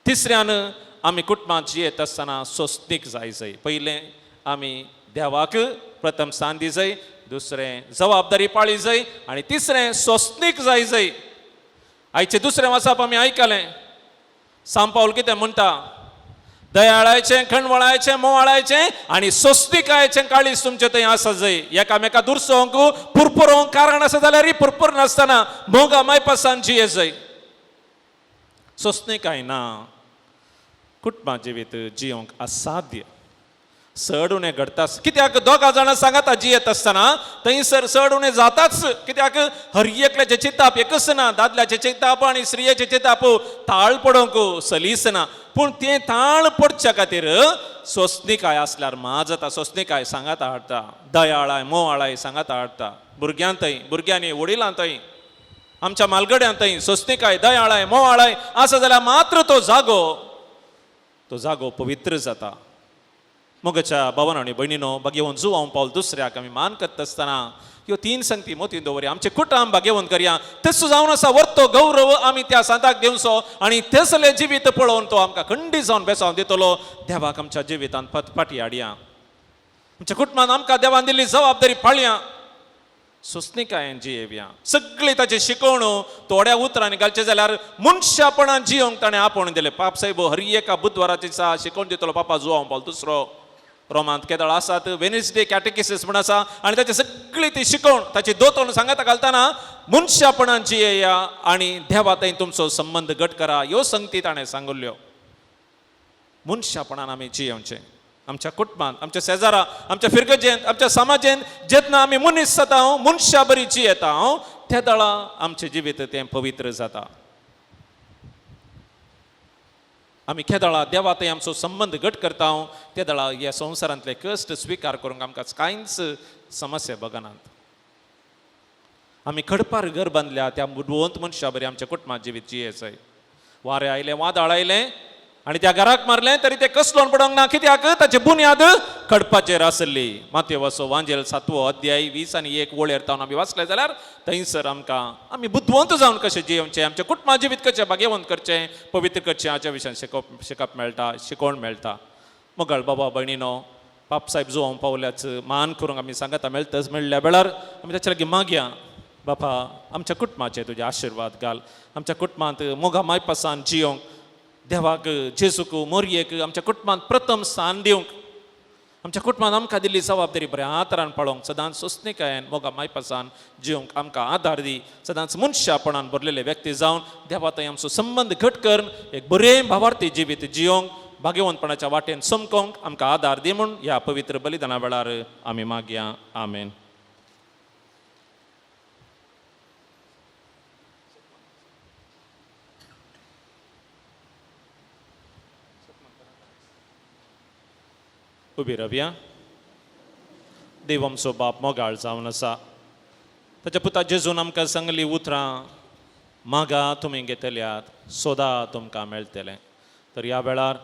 Speaker 3: तिसऱ्यान आमी कुटुंबांत जियेत आसतना सोंसणीक जाय जाय. पयलें आमी देवाक प्रथम स्थान दी जाय, दुसरें जबाबदारी पाळी जाय, आनी तिसरें सोंसणीक जाय जाय. आयचें दुसरें वाचप आमी आयकलें. सांपावल कितें म्हणटा? दयाळायचें, खणवळायचें, मोवाळायचें आनी सोंसणीकायेचें काळीज तुमचें थंय आसा जाय. एकामेका दुरसोवंक पुरपुरोवंक कारण आसा जाल्यार पुरपूर नासतना मोगा मायपासान जिये जाय. सोंसणीकाय ना कुटुंबा जिवीत जियोंक असाध्य. चड उणें घडटा कित्याक? दोगां जाणां सांगाता जियेत आसतना थंयसर चड उणें जाताच. कित्याक? हर एकल्याचें चिंताप एकच ना, दादल्याचें चिंताप आनी स्त्रियेचें चिंताप ताळ पडोवंक सलीस ना. पूण तें ताळ पडच्या खातीर सोंसणीकाय आसल्यार मा जाता. सोंसणीकाय सांगाता हाडटा, दयाळाय मोवाळाय सांगाता हाडटा. भुरग्यांतय, भुरग्यांनी वडिलांतय, आमच्या मालगड्यांतय सोंसणीकाय दयाळाय मोवाळाय आसा जाल्यार मात्र तो जागो, तो जागो पवित्र जाता. मोगाच्या भावान आनी भयणीनो, भाग्यवंत जुवांव पावल दुसऱ्याक आमी मान करता आसतना ह्यो तीन संगती मोतीन दवरया. आमचें कुटुंब भाग्यवंत करया, तसो जावन आसा वर्तो गौरव आमी त्या सांताक दिवचो आनी तसलें जिवीत पळोवन तो आमकां खंडीत जावन बेसावन दितलो. देवाक आमच्या जिवितांत फाटी हाडया. आमच्या कुटुंबान आमकां देवान दिल्ली जबाबदारी पाळया. सोंसणीकायेन जियेवया. सगळी ताची शिकवण थोड्या उतरांनी घालचें जाल्यार मनशापणान जियोंक ताणें आपोवन दिलें. पाप साहेब हर एका बुधवारा दिसा शिकोवन दितलो पापा जुवांव पावल दुसरो. रोमांत केदळ आसात वेनसडे कॅटेकिसीस म्हण आसा आनी ताची सगळी ती शिकवण ताची दोतोन सांगाता घालतना मनशापणान जियेया आनी देवा थंय तुमचो संबंद घट करा, ह्यो संगती ताणें सांगिल्ल्यो. मनशापणान आमी जियेवचें आमच्या कुटुंबांत, आमच्या शेजारा, आमच्या फिरगजेंत, आमच्या समाजेंत. जेन्ना आमी मनीस जाता, मनशा बरी जियेता हांव, त्या दळा आमचें जिवीत तें पवित्र जाता. आमी केदळा देवा थंय आमचो संबंद घट करता त्या दळा ह्या संवसारांतले कश्ट स्विकार करूंक आमकां कांयच समस्या बगनात. आमी खडपार घर बांदल्या त्या बुदवंत मनशा बरी आमच्या कुटुंबात जिवीत जियेचय. वारें आयलें, वादळ आयलें आनी त्या घराक मारलें तरी तें कसलोन पडोंक ना, कित्याक ताची बुन्याद खडपाचेर आसली. मातेवाचो वांजेल 7वो अध्याय 20 आनी 1 वळेर तावन आमी वाचले जाल्यार थंयसर आमकां आमी बुदवंत जावन कशें जियेवचें, आमचें कुटुंबा जिवीत कशें भाग्यवंत करचें, पवित्र करचें हाच्या विशयान शिकप मेळटा, शिकोवण मेळटा. मोगाळ बाबा भयणीनो, पाप साहेब जुवांव पावल्याच मान करूंक आमी सांगता मेळटच मेळ्ळ्या वेळार आमी ताच्या लागीं मागया, बापा आमच्या कुटुंबाचेर तुजे आशिर्वाद घाल, आमच्या कुटुंबांत मोगा मायपासान जियोंक, देवाक, जेजूक, मोरयेक आमच्या कुटुंबांत प्रथम स्थान दिवंक, आमच्या कुटुंबान आमकां दिल्ली जबाबदारी बऱ्या आदारान पळोवंक, सदांच सोंसणीकायेन मोगा मायपासान जिवंक आमकां आदार दी. सदांच मनशापणान भरलेले व्यक्ती जावन देवा थंय आमचो संबंद घट करून एक बरें भावार्थी जिवीत जियोंक, भाग्यवंतपणाच्या वाटेन चमकोंक आमकां आदार दी म्हूण ह्या पवित्र बलिदाना वेळार आमी मागया. आमेन. उबी रावया. देव आमचो बाप मोगाळ जावन आसा. ताच्या पुता जेजून आमकां सांगली उतरां, मागा तुमी घेतल्यात, सोदा तुमकां मेळटलें. तर ह्या वेळार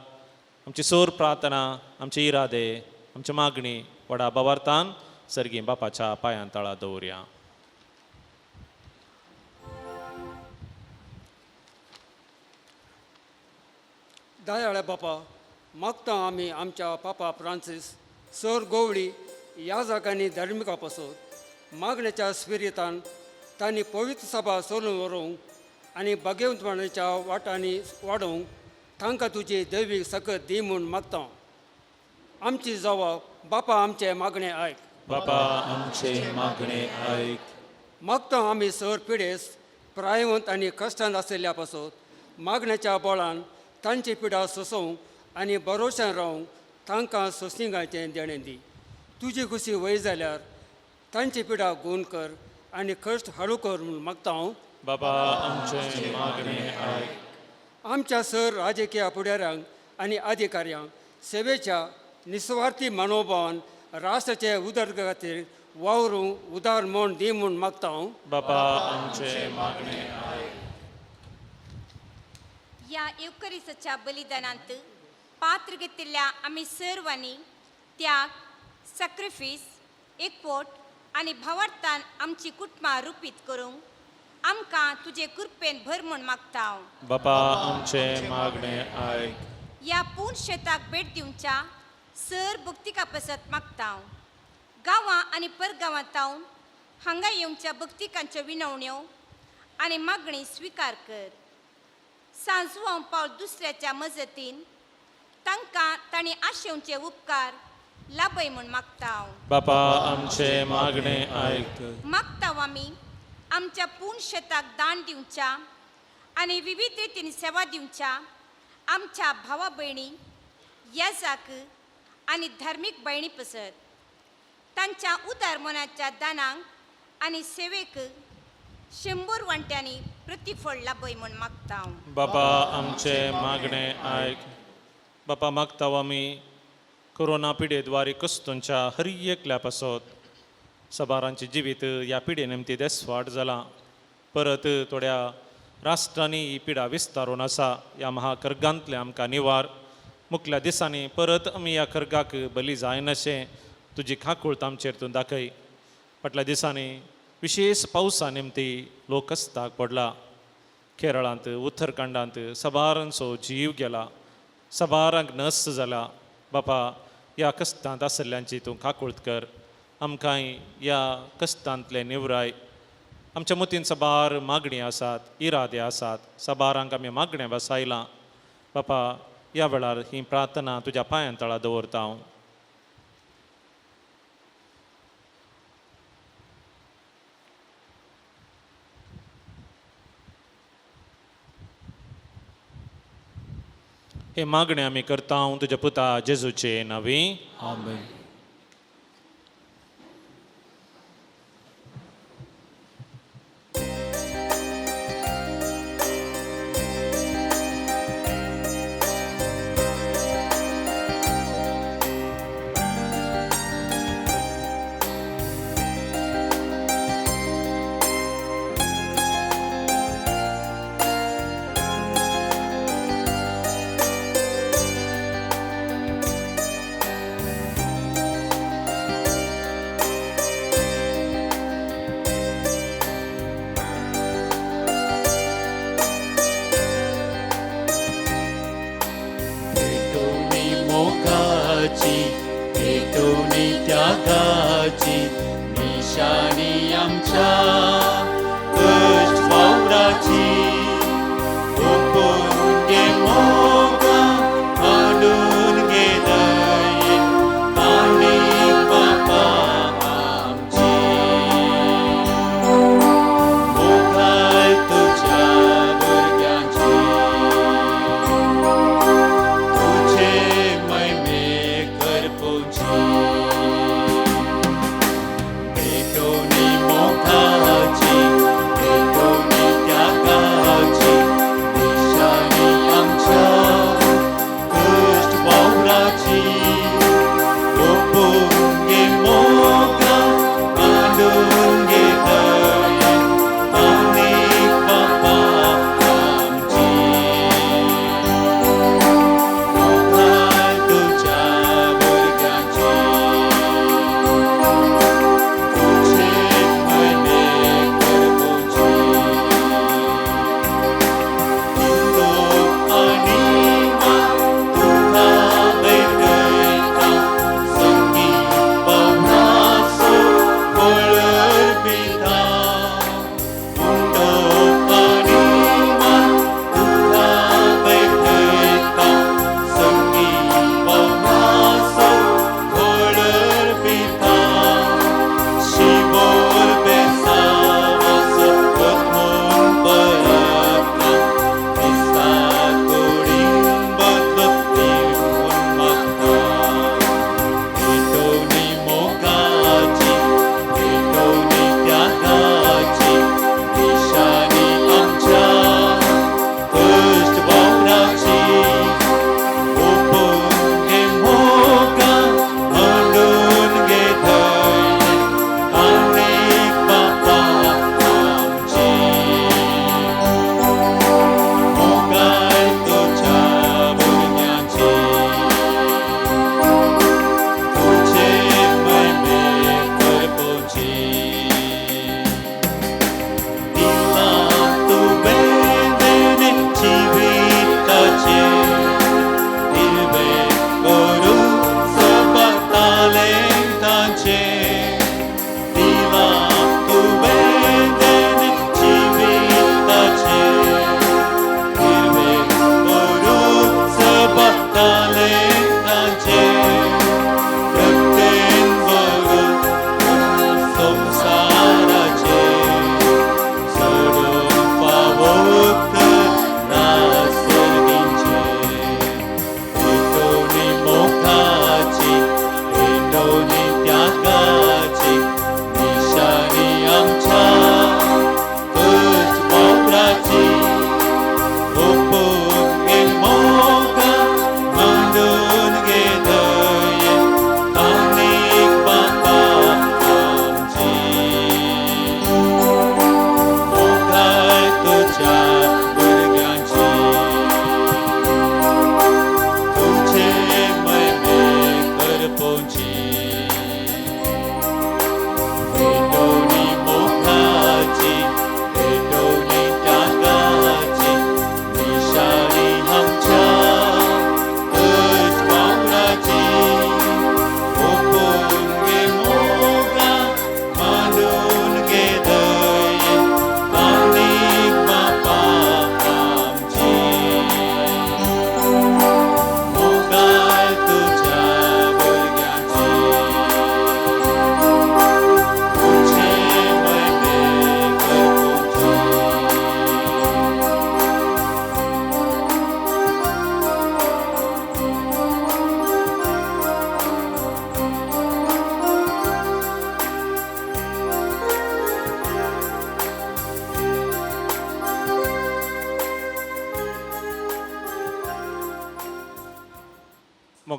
Speaker 3: आमची सोर प्रार्थना, आमचे इरादे, आमची मागणी व्हडा भावार्थान सर्गी बापाच्या पांयां तळा दवरया.
Speaker 1: दयाळ्या बापा, मागता आमी आमच्या पापा फ्रांसीस, सर गोवळी, याजक आनी धार्मिका पासत मागण्याच्या स्पिरितान तांणी पवित्र सभा चलून व्हरूंक आनी भाग्यवंतपणाच्या वाटांनी वाडोवंक तांकां तुजी दैवीक सकत दी म्हूण मागता. आमची जवाब बापा, आमचें मागणें आयक.
Speaker 2: बापा, आमचे मागणे आयक.
Speaker 1: मागता आमी सर पिडेस, प्रायवंत आनी कश्टान आशिल्ल्या पासत मागण्याच्या बळान तांची पिडा सोंसूंक आनी भरोश्यान रावंक तांकां सोंसणीकायेचें देणें दी. तुजी खुशी वय जाल्यार तांची पिडा गूण कर आनी कश्ट हळू कर म्हूण मागता हांव.
Speaker 2: बाबा, आमचे मागणे आयक.
Speaker 1: आमच्या सर राजकीय फुडाऱ्यांक आनी अधिकाऱ्यांक सेवेच्या निस्वार्थी मनोभावान राष्ट्राचे उदरगती खातीर वावरूंक उदार म्हूण दी म्हूण मागता हांव.
Speaker 2: बाबा, आमचे मागणे आयक.
Speaker 6: ह्या येवकरीसाच्या बलिदानांत पात्र घेतिल्ल्या आमी सर्वांनी त्याग, सॅक्रिफीस, एकवट आनी भावार्थान आमची कुटुंबां रुपीत करूंक आमकां तुजे कृपेन भर म्हूण मागता हांव.
Speaker 2: बाबा, आमचे मागणे आयक.
Speaker 6: ह्या पूर्ण शेताक भेट दिवच्या सर भक्तिका पासत मागता हांव. गांवां आनी परगांवां तावन हांगा येवच्या भक्तिकांच्यो विनवण्यो आनी मागणी स्विकार कर. सांजवां पावल दुसऱ्याच्या मजतीन तांकां तांणी आशेवचे उपकार लाभय म्हूण मागता हांव.
Speaker 2: बाबा, आमचे मागणे आयक.
Speaker 6: मागता आमी आमच्या पूर्ण शेताक दान दिवच्या आनी विविध रितीन सेवा दिवच्या आमच्या भावा भयणी, याजाक आनी धार्मीक भयणी पसत. तांच्या उदार मनाच्या दानांक आनी सेवेक 100 वांट्यांनी प्रतिफळ लाभय म्हूण मागता हांव.
Speaker 2: बाबा, आमचे मागणे आयक. बापा, मागता आमी कोरोना पिडेद्वारे कस्तूंच्या हर एकल्या पासत. सबारांचे जिवीत ह्या पिडे निमती देसवाट जालां. परत थोड्या राष्ट्रांनी ही पिडा विस्तारून आसा. ह्या महाकर्गांतले आमकां निवार. मुखल्या दिसांनी परत आमी ह्या कर्गाक बली जायनाशें तुजी खाकूळत आमचेर तूं दाखय. फाटल्या दिसांनी विशेश पावसा निमती लोक कस्ताक पडला. केरळांत, उत्तरखंडांत सबारांचो जीव गेला, सबारांक नस जाला. बापा, ह्या कश्टांत आशिल्ल्यांची तूं काकूळत कर. आमकांय ह्या कश्टांतले निवराय. आमच्या मतीन साबार मागणी आसात, इरादे आसात, साबारांक आमी मागणें बसायलां. बापा ह्या वेळार ही प्रार्थना तुज्या पांयां तळा दवरता हांव. हे मागणें आमी करता तुज्या पुता जेजूचे नांवी.
Speaker 7: आमेन.
Speaker 8: भेटोनी मोगाची, भेटोनी त्यागाची, निशाणी आमच्या कश्ट वावराची. ओपून गे मोगा, हाडून गे दयेन, ताणी बापा आमची. मोगाय तुज्या भुरग्यांची, तुझे महिमे करपुची. भेटोनी मोगाची,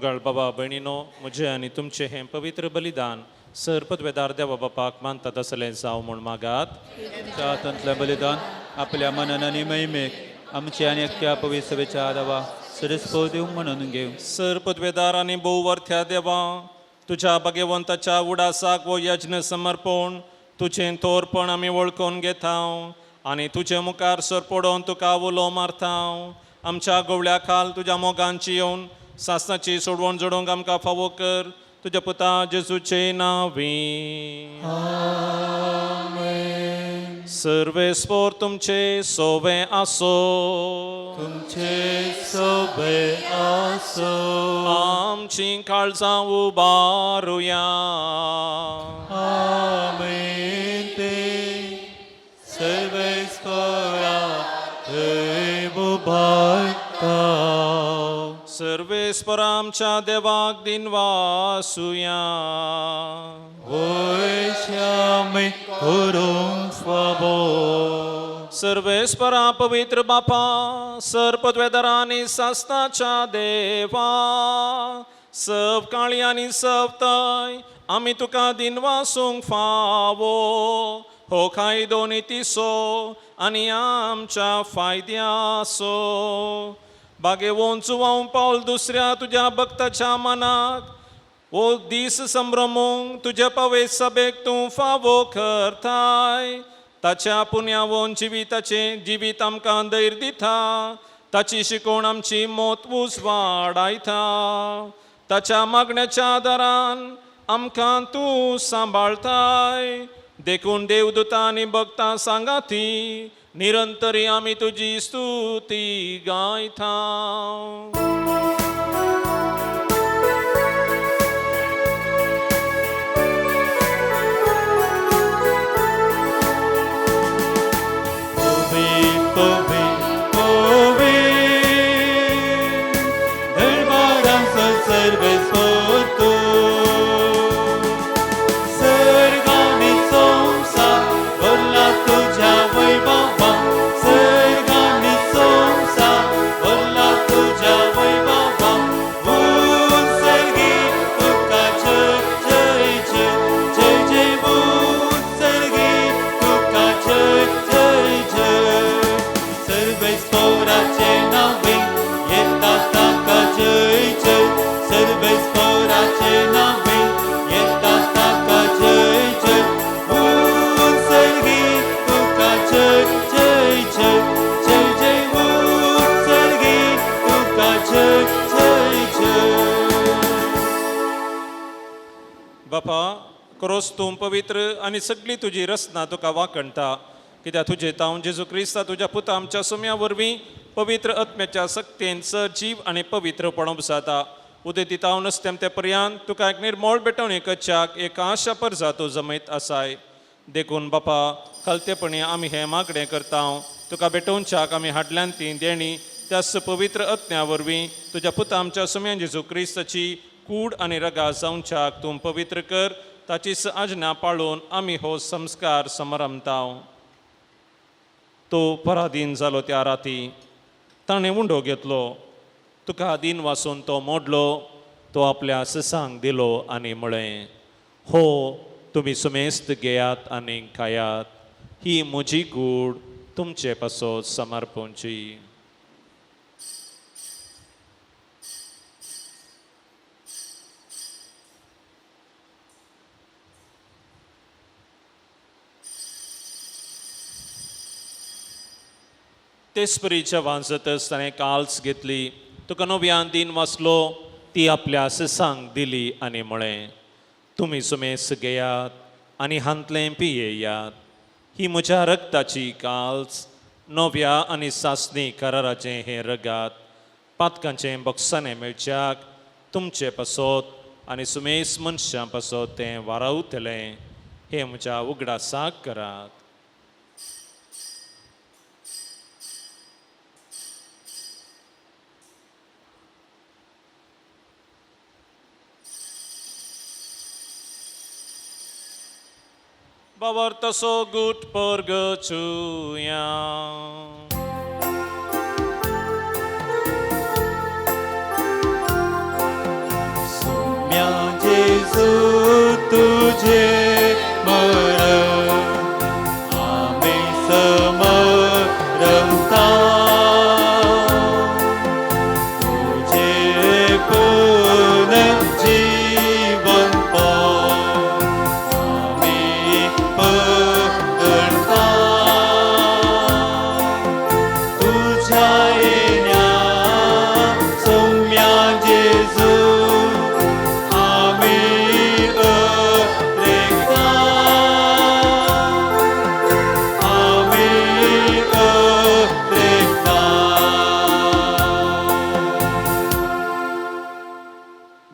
Speaker 2: मोगाळ बाबा भयणीनो, म्हजें आनी तुमचें हें पवित्र बलिदान सर पदवेदार देवा बापाक मानतात तसलें जावं म्हूण मागात.
Speaker 8: तुमच्या हातांतलें बलिदान आपल्या मनान आनी महिमेक आमचे आनी अख्ख्या पवित्र सभेच्या आदावा सरस्पत दिवंक म्हणून घेवं.
Speaker 2: सर पदवेदार आनी भोववर्थ्या देवा, तुज्या भाग्यवंताच्या उडासाक वो यज्ञ समर्पण तुजें थोरपण आमी वळखून घेता आनी तुजे मुखार सर पडोवन तुका उलो मारता. आमच्या गोवळ्या खाल तुज्या मोगांची येवन सासणाची सोडवण जोडूंक आमकां फावो कर, तुज्या पुता जेजूचे नांवी. सर्वेस्पोर तुमचे सोवे आसो.
Speaker 8: तुमचे सोबे आसो.
Speaker 2: आमची काळजां उबारुया.
Speaker 8: आमेन. ते सर्वेस्परा थंय उबारता.
Speaker 2: सर्वेस्पर आमच्या देवाक दिनवासुया.
Speaker 8: वयश्यामे करूंक फावो.
Speaker 2: सर्वेस्परा पवित्र बापा, सर पदवेदारांनी सासनाच्या देवा, सब काळी आनी सब तय आमी तुका दिनवासूंक फावो. हो कायदो नितीचो आनी आमच्या फायद्याचो. बागेवोन चुवावूं पावल दुसऱ्या तुज्या भक्ताच्या मनाक ओ दीस संभ्रमूंक तुज्या पवे सभेक तूं फावो करताय. ताच्या पुण्यावोन जिविताचें जिवीत आमकां धैर्य दिता. ताची शिकवण आमची मोत उजवाडायता. ताच्या मागण्याच्या आदारान आमकां तूं सांबाळताय. देखून देवदूतां आनी भक्तां सांगाती निरंतरी आमी तुजी स्तुती गायता.
Speaker 8: पवी पवी पवी दरबारांचो सर्वेस्पर तूं. सर्गांनी संवसार भरला तुज्या वैभवान. सर्गांनी संवसार भरला तुज्या वैभवान. उत्सर्गी तुका जय जय जय जय जय. उत्सर्गी तुका जय जय जय. सर्वेस्पराचे नावे येता ताका जय जय. सर्वेस्पराचे नावे येता ताका जय जय. उत्सर्गी तुका जय जय जय जय जय. उत्सर्गी तुका जय जय जय.
Speaker 2: बापा, क्रोस तूं पवित्र आनी सगळी तुजी रचना तुका वाखणटा. कित्याक तुजे तावन जेजू क्रिस्ता तुज्या पुता आमच्या सुम्या वरवीं पवित्र आत्म्याच्या सक्तेन सजीव आनी पवित्रपण जाता. उदेती तावन तेमते पर्यंत तुका एक निर्मोळ भेटवणी करच्याक एक आशा परजा तूं जमयत आसाय. देखून बापा, खालतेपणी आमी हें मागणें करता. तुका भेटोवच्याक आमी हाडल्यान ती देणी त्याच पवित्र आत्म्या वरवीं तुज्या पुता आमच्या सुम्या जेजू क्रिस्ताची कूड आनी रगा जावच्याक तूं पवित्र कर. ताचीच आज्ञा पाळून आमी हो संस्कार समारंभता. तो पराधीन जालो त्या राती ताणें उंडो घेतलो, तुका दीन वासून तो मोडलो, तो आपल्या ससांक दिलो आनी म्हळें, हो तुमी सुमेस्त घेयात आनी खायात, ही म्हजी कूड तुमचे पासत समर्पणची. तेसपरी जेवण जातच ताणें काल्स घेतली, तुका नव्यान दीन वाचलो, ती आपल्या ससांक दिली आनी म्हळें, तुमी सुमेस घेयात आनी हांतलें पियेयात, ही म्हज्या रक्ताची काल्स, नव्या आनी सासणी कराराचें हें रगात, पातकांचें बक्षाणें मेळच्याक तुमचे पासत आनी सुमेस मनशां पासत तें वारावतलें, हें म्हज्या उगडासाक करात. बाबर तसो गुट परगचुया.
Speaker 8: जेजू तुझे मरण आमी समरता तुझे पुनर्जीवनपण आमी पकडता तुझ्या येण्या सौम्या जेजू आमी अत्रेकता आमी अत्रेकता.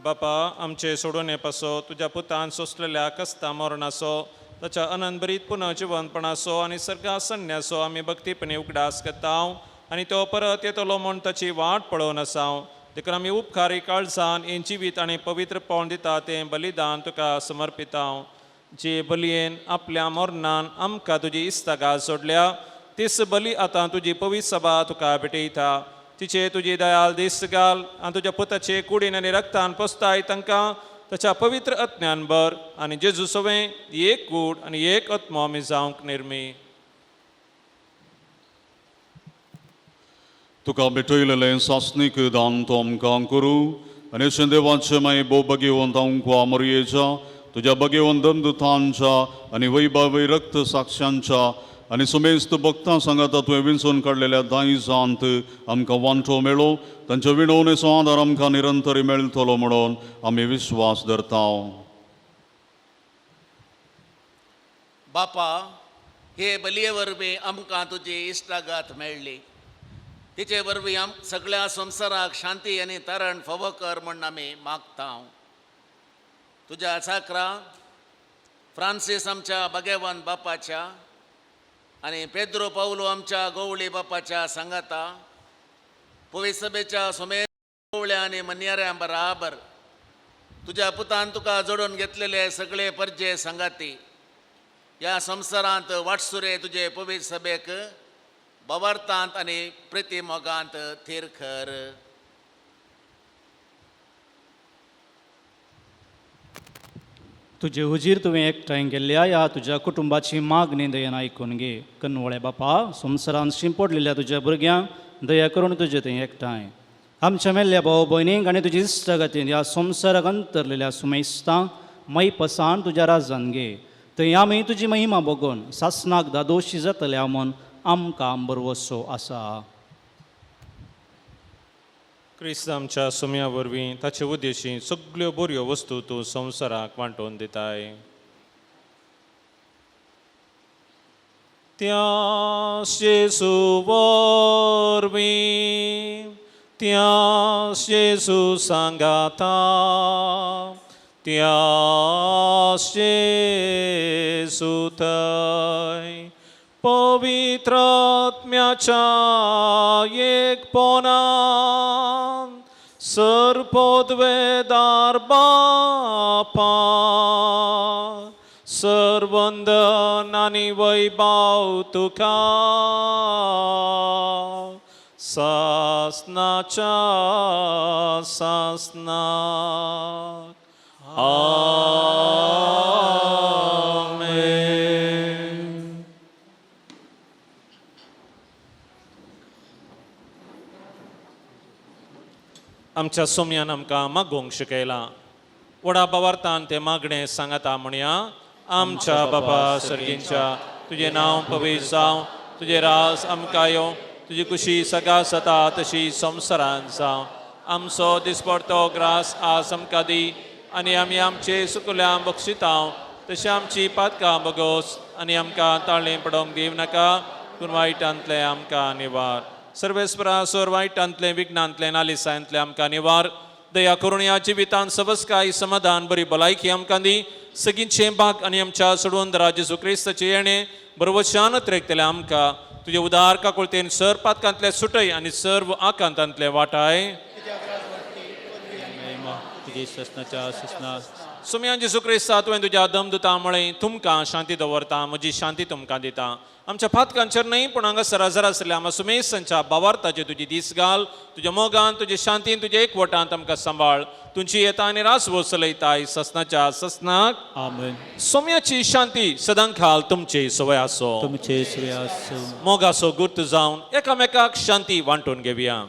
Speaker 3: बापा आमचे सोडून पासो तुज्या पुतान सोंसलेल्या कस्ता मरणाचो ताच्या अनंतभरीत पुनर्जिवनपणाचो आनी सर्गा सन्यासो आमी भक्तीपणी उगडास करता आनी तो परत येतलो म्हूण ताची वाट पळोवन आसा. देखून आमी उपकारी काळजान हें जिवीत आनी पवित्रपण दिता तें बलिदान तुका समर्पिता. जे बलयेन आपल्या मरणान आमकां तुजी इस्तागात सोडल्या तीच बली आतां तुजी पवित्र सभा तुका भेटयता. तिचे तुजी दयाल दीस घाल आनी तुज्या पुताचे कुडीन आनी रक्तान पोसताय तांकां ताच्या पवित्र अज्ञान भर आनी जेजू सवें एक कूड आनी एक आत्मो आमी जावंक निर्मी.
Speaker 7: तुका भेटयलेलें सासणीक दान तो आमकां करूं आनी अशें देवाचें मागीर भोव भगेवंत आमकां मरयेच्या तुज्या भगेवंत दमदुतांच्या आनी वैभावी रक्त साक्षांच्या आनी सुमेस्त भक्तां सांगाता तुवें विंचून काडलेल्या दायजांत आमकां वांटो मेळो तांच्या विणवणेचो आदार आमकां निरंतर मेळटलो म्हणून आमी विश्वास धरता.
Speaker 9: बापा, हे बलये वरवीं आमकां तुजी इश्टागात मेळ्ळी. तिचे वरवीं आम सगळ्या संवसाराक शांती आनी तरण फावो कर म्हूण आमी मागता. तुज्या चाकरा फ्रांसीस आमच्या भगेवन बापाच्या आनी पेद्रो पावलो आमच्या गोवळी बापाच्या सांगाता पवित्र सभेच्या सोमे गोवळ्या आनी मन्याऱ्यां बराबर तुज्या पुतान तुका जोडून घेतलेले सगळे परजे सांगाती ह्या संवसारांत वाटसुरे तुजे पवित्र सभेक बवार्थांत आनी प्रिती मोगांत थीर कर.
Speaker 10: तुजे हुजीर तुवें एकठांय गेल्ल्या ह्या तुज्या कुटुंबाची मागणी दयेन आयकून घे. कनवळे बापा, संवसारांत शिंपडलेल्या तुज्या भुरग्यांक दया करून तुजे थंय एकठांय आमच्या मेल्ल्या भाव भयणींक आनी तुजी इश्टागतीन ह्या संवसाराक अंतरलेल्या सुमेस्तांक मैपसान तुज्या राजान घे. थंय आमी तुजी महिमा बगोवन सासनाक दादोशी जातल्या म्हूण आमकां बरवसो आसा.
Speaker 3: क्रिस्त आमच्या सुम्या वरवीं ताचे उद्देशी सगल्यो बऱ्यो वस्तू तूं संवसाराक वांटोवन दिताय. त्या जेजू वरवीं त्या जेजू सांगाता त्या जेजू थंय पवित्र आत्म्याच्या एकपणान सर्पोद्वेदार बापा सर्वंदन आनी वैभाव तुका सासनाच्या सासनाक. आमेन. आमच्या सोम्यान आमकां मागोवंक शिकयलां. व्हडा बावार्थान तें मागणें सांगाता म्हणया. आमच्या बाबा सर्गींच्या, तुजें नांव पवित्र जावं, तुजें राज आमकां येवं, तुजी कुशी सगळ्या जाता तशी संवसारांत जावं. आमचो दिसपडतो ग्रास आज आमकां दी आनी आमी आमचे सुकुल्या बक्षितां तशें आमची पातकां बगोस आनी आमकां ताळें पडोवंक दिवं नाका, पूण वायटांतलें आमकां निवार. सर्वेस्परा सोर वायटांतलें विघ्नांतलें नालिसांतलें आमकां निवार. दया करून ह्या जिवितांत सबसकाय समाधान बरी भलायकी आमकां दी. सगळींचें भाग आनी आमच्या सोडवंदरा जेजू क्रिस्ताचें येणें बरोवशान त्रेकतलें आमकां. तुजे उदार काकुळतेन सर पातकांतले सुटय आनी सर्व आकांतांतले वाटाय.
Speaker 8: तुजी ससनाच्या ससना
Speaker 3: सोमया जेजू क्रिस्ता तुवें तुज्या दमदुता म्हळें तुमकां शांती दवरता म्हजी शांती तुमकां दिता. आमच्या पातकांचेर न्हय पूण हांगासर हजर आसल्या आमच्या सुमेसांच्या बावार्थाचे तुजी दीस घाल. तुज्या मोगान तुज्या शांतीन तुज्या एकवटान आमकां सांबाळ. तुमची येता आनी रास वसलयताय ससनाच्या ससनाक.
Speaker 8: आमेन.
Speaker 3: सोम्याची शांती सदां खाल तुमचे सवय आसो.
Speaker 8: तुमचे सवय आसूं.
Speaker 3: मोगाचो गुर्त जावन एकामेकाक शांती वांटून घेवया.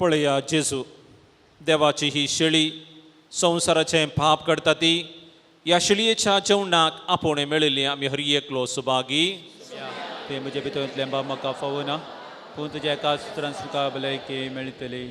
Speaker 3: पळया जेजू देवाची ही शेळी संवसाराचें पाप करता ती ह्या शेळयेच्या जेवणाक आपोवणें मेळिल्लें आमी हर एकलो सुभागी.
Speaker 8: ते म्हजे भितरतलें बाब म्हाका फावना पूण तुज्या एका सुत्रान तुका भलायकी मेळटली.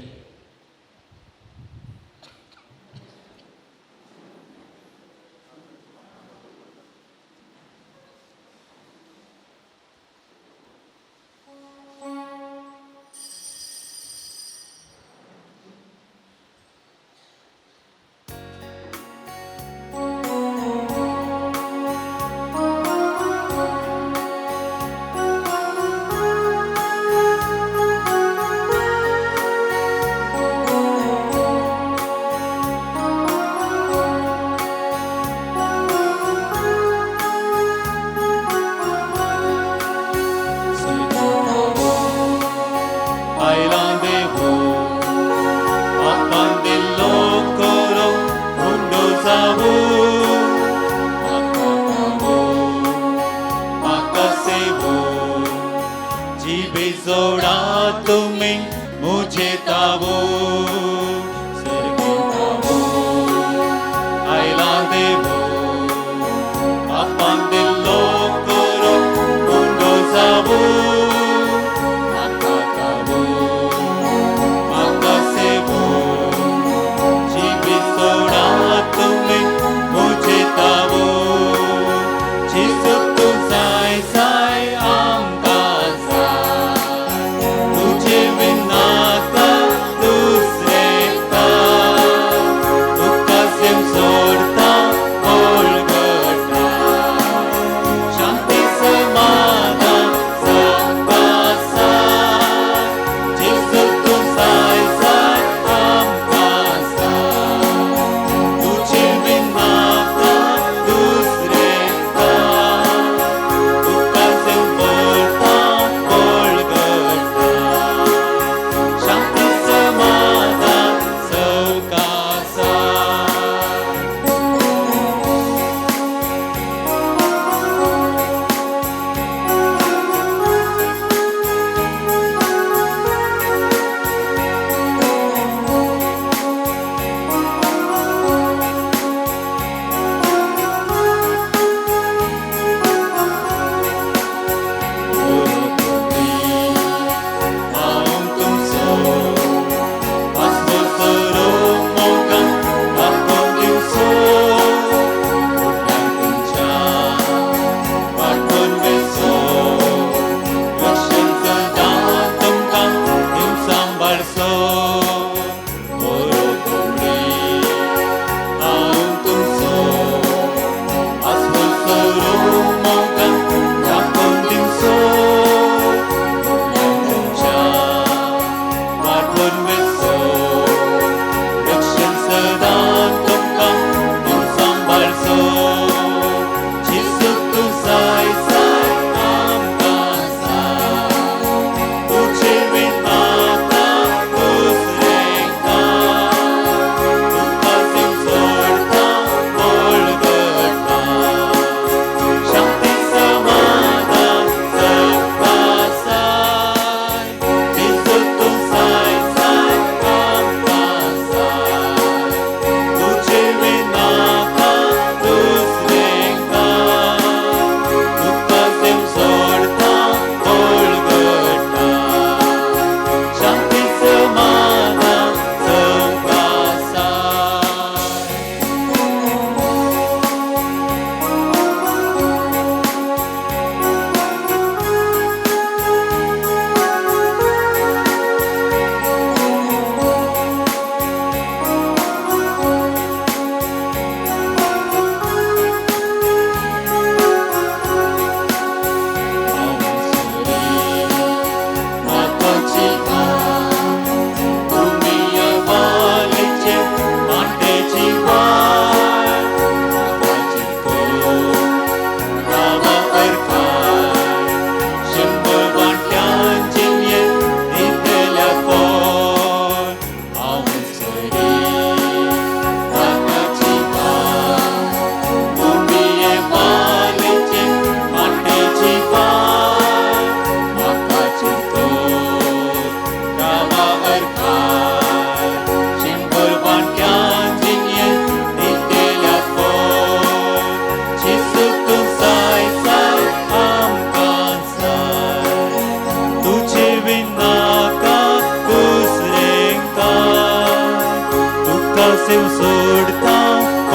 Speaker 8: सेव सोडता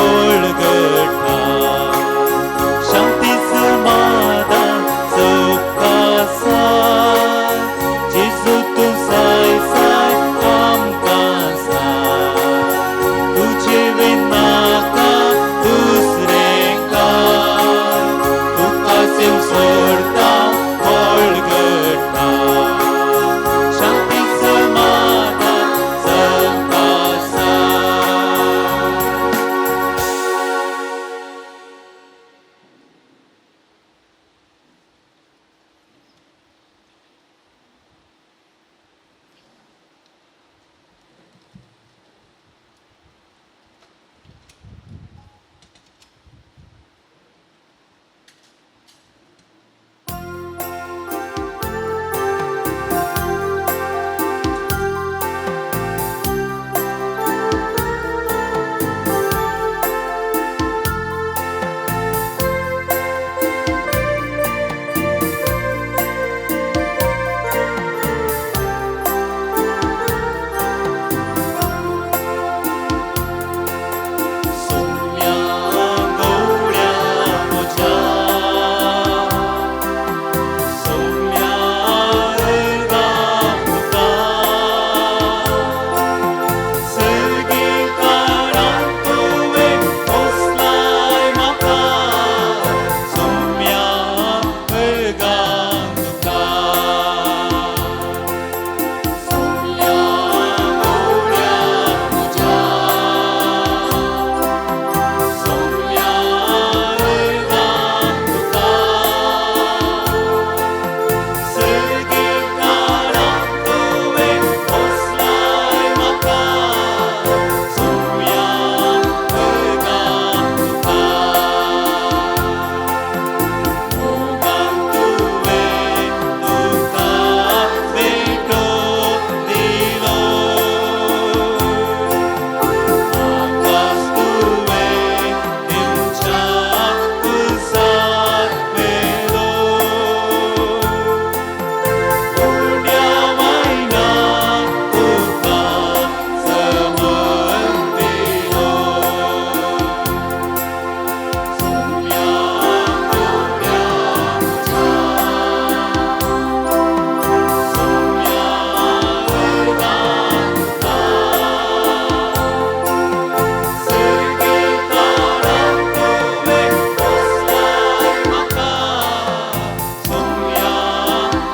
Speaker 8: ओळगटा शांती समाधान चौकासा जेजू तूं साय साय आमकां साय तुजे नाका दुसरें काय तुका सेव सोडता ओळगटा शांती समाधान चौकासा. सोम्या गवळ्या म्हज्या सोम्या पुता सर्गी काळांत तुवें पोसलाय म्हाका सोम्या तुका सोम्या गवळ्या म्हज्या सोम्या तुका सर्गी काळांत तुवें पोसलाय म्हाका सोम्या तुका मोगान तुवें तुका भेटो दिलो आकाश तुवें दिवच्या कुसात व्हेलो उण्या वायना तुका समज दिलो सोम्या गवळ्या म्हज्या सोम्या तुका सर्गी काळांत तुवें पोसलाय म्हाका सोम्या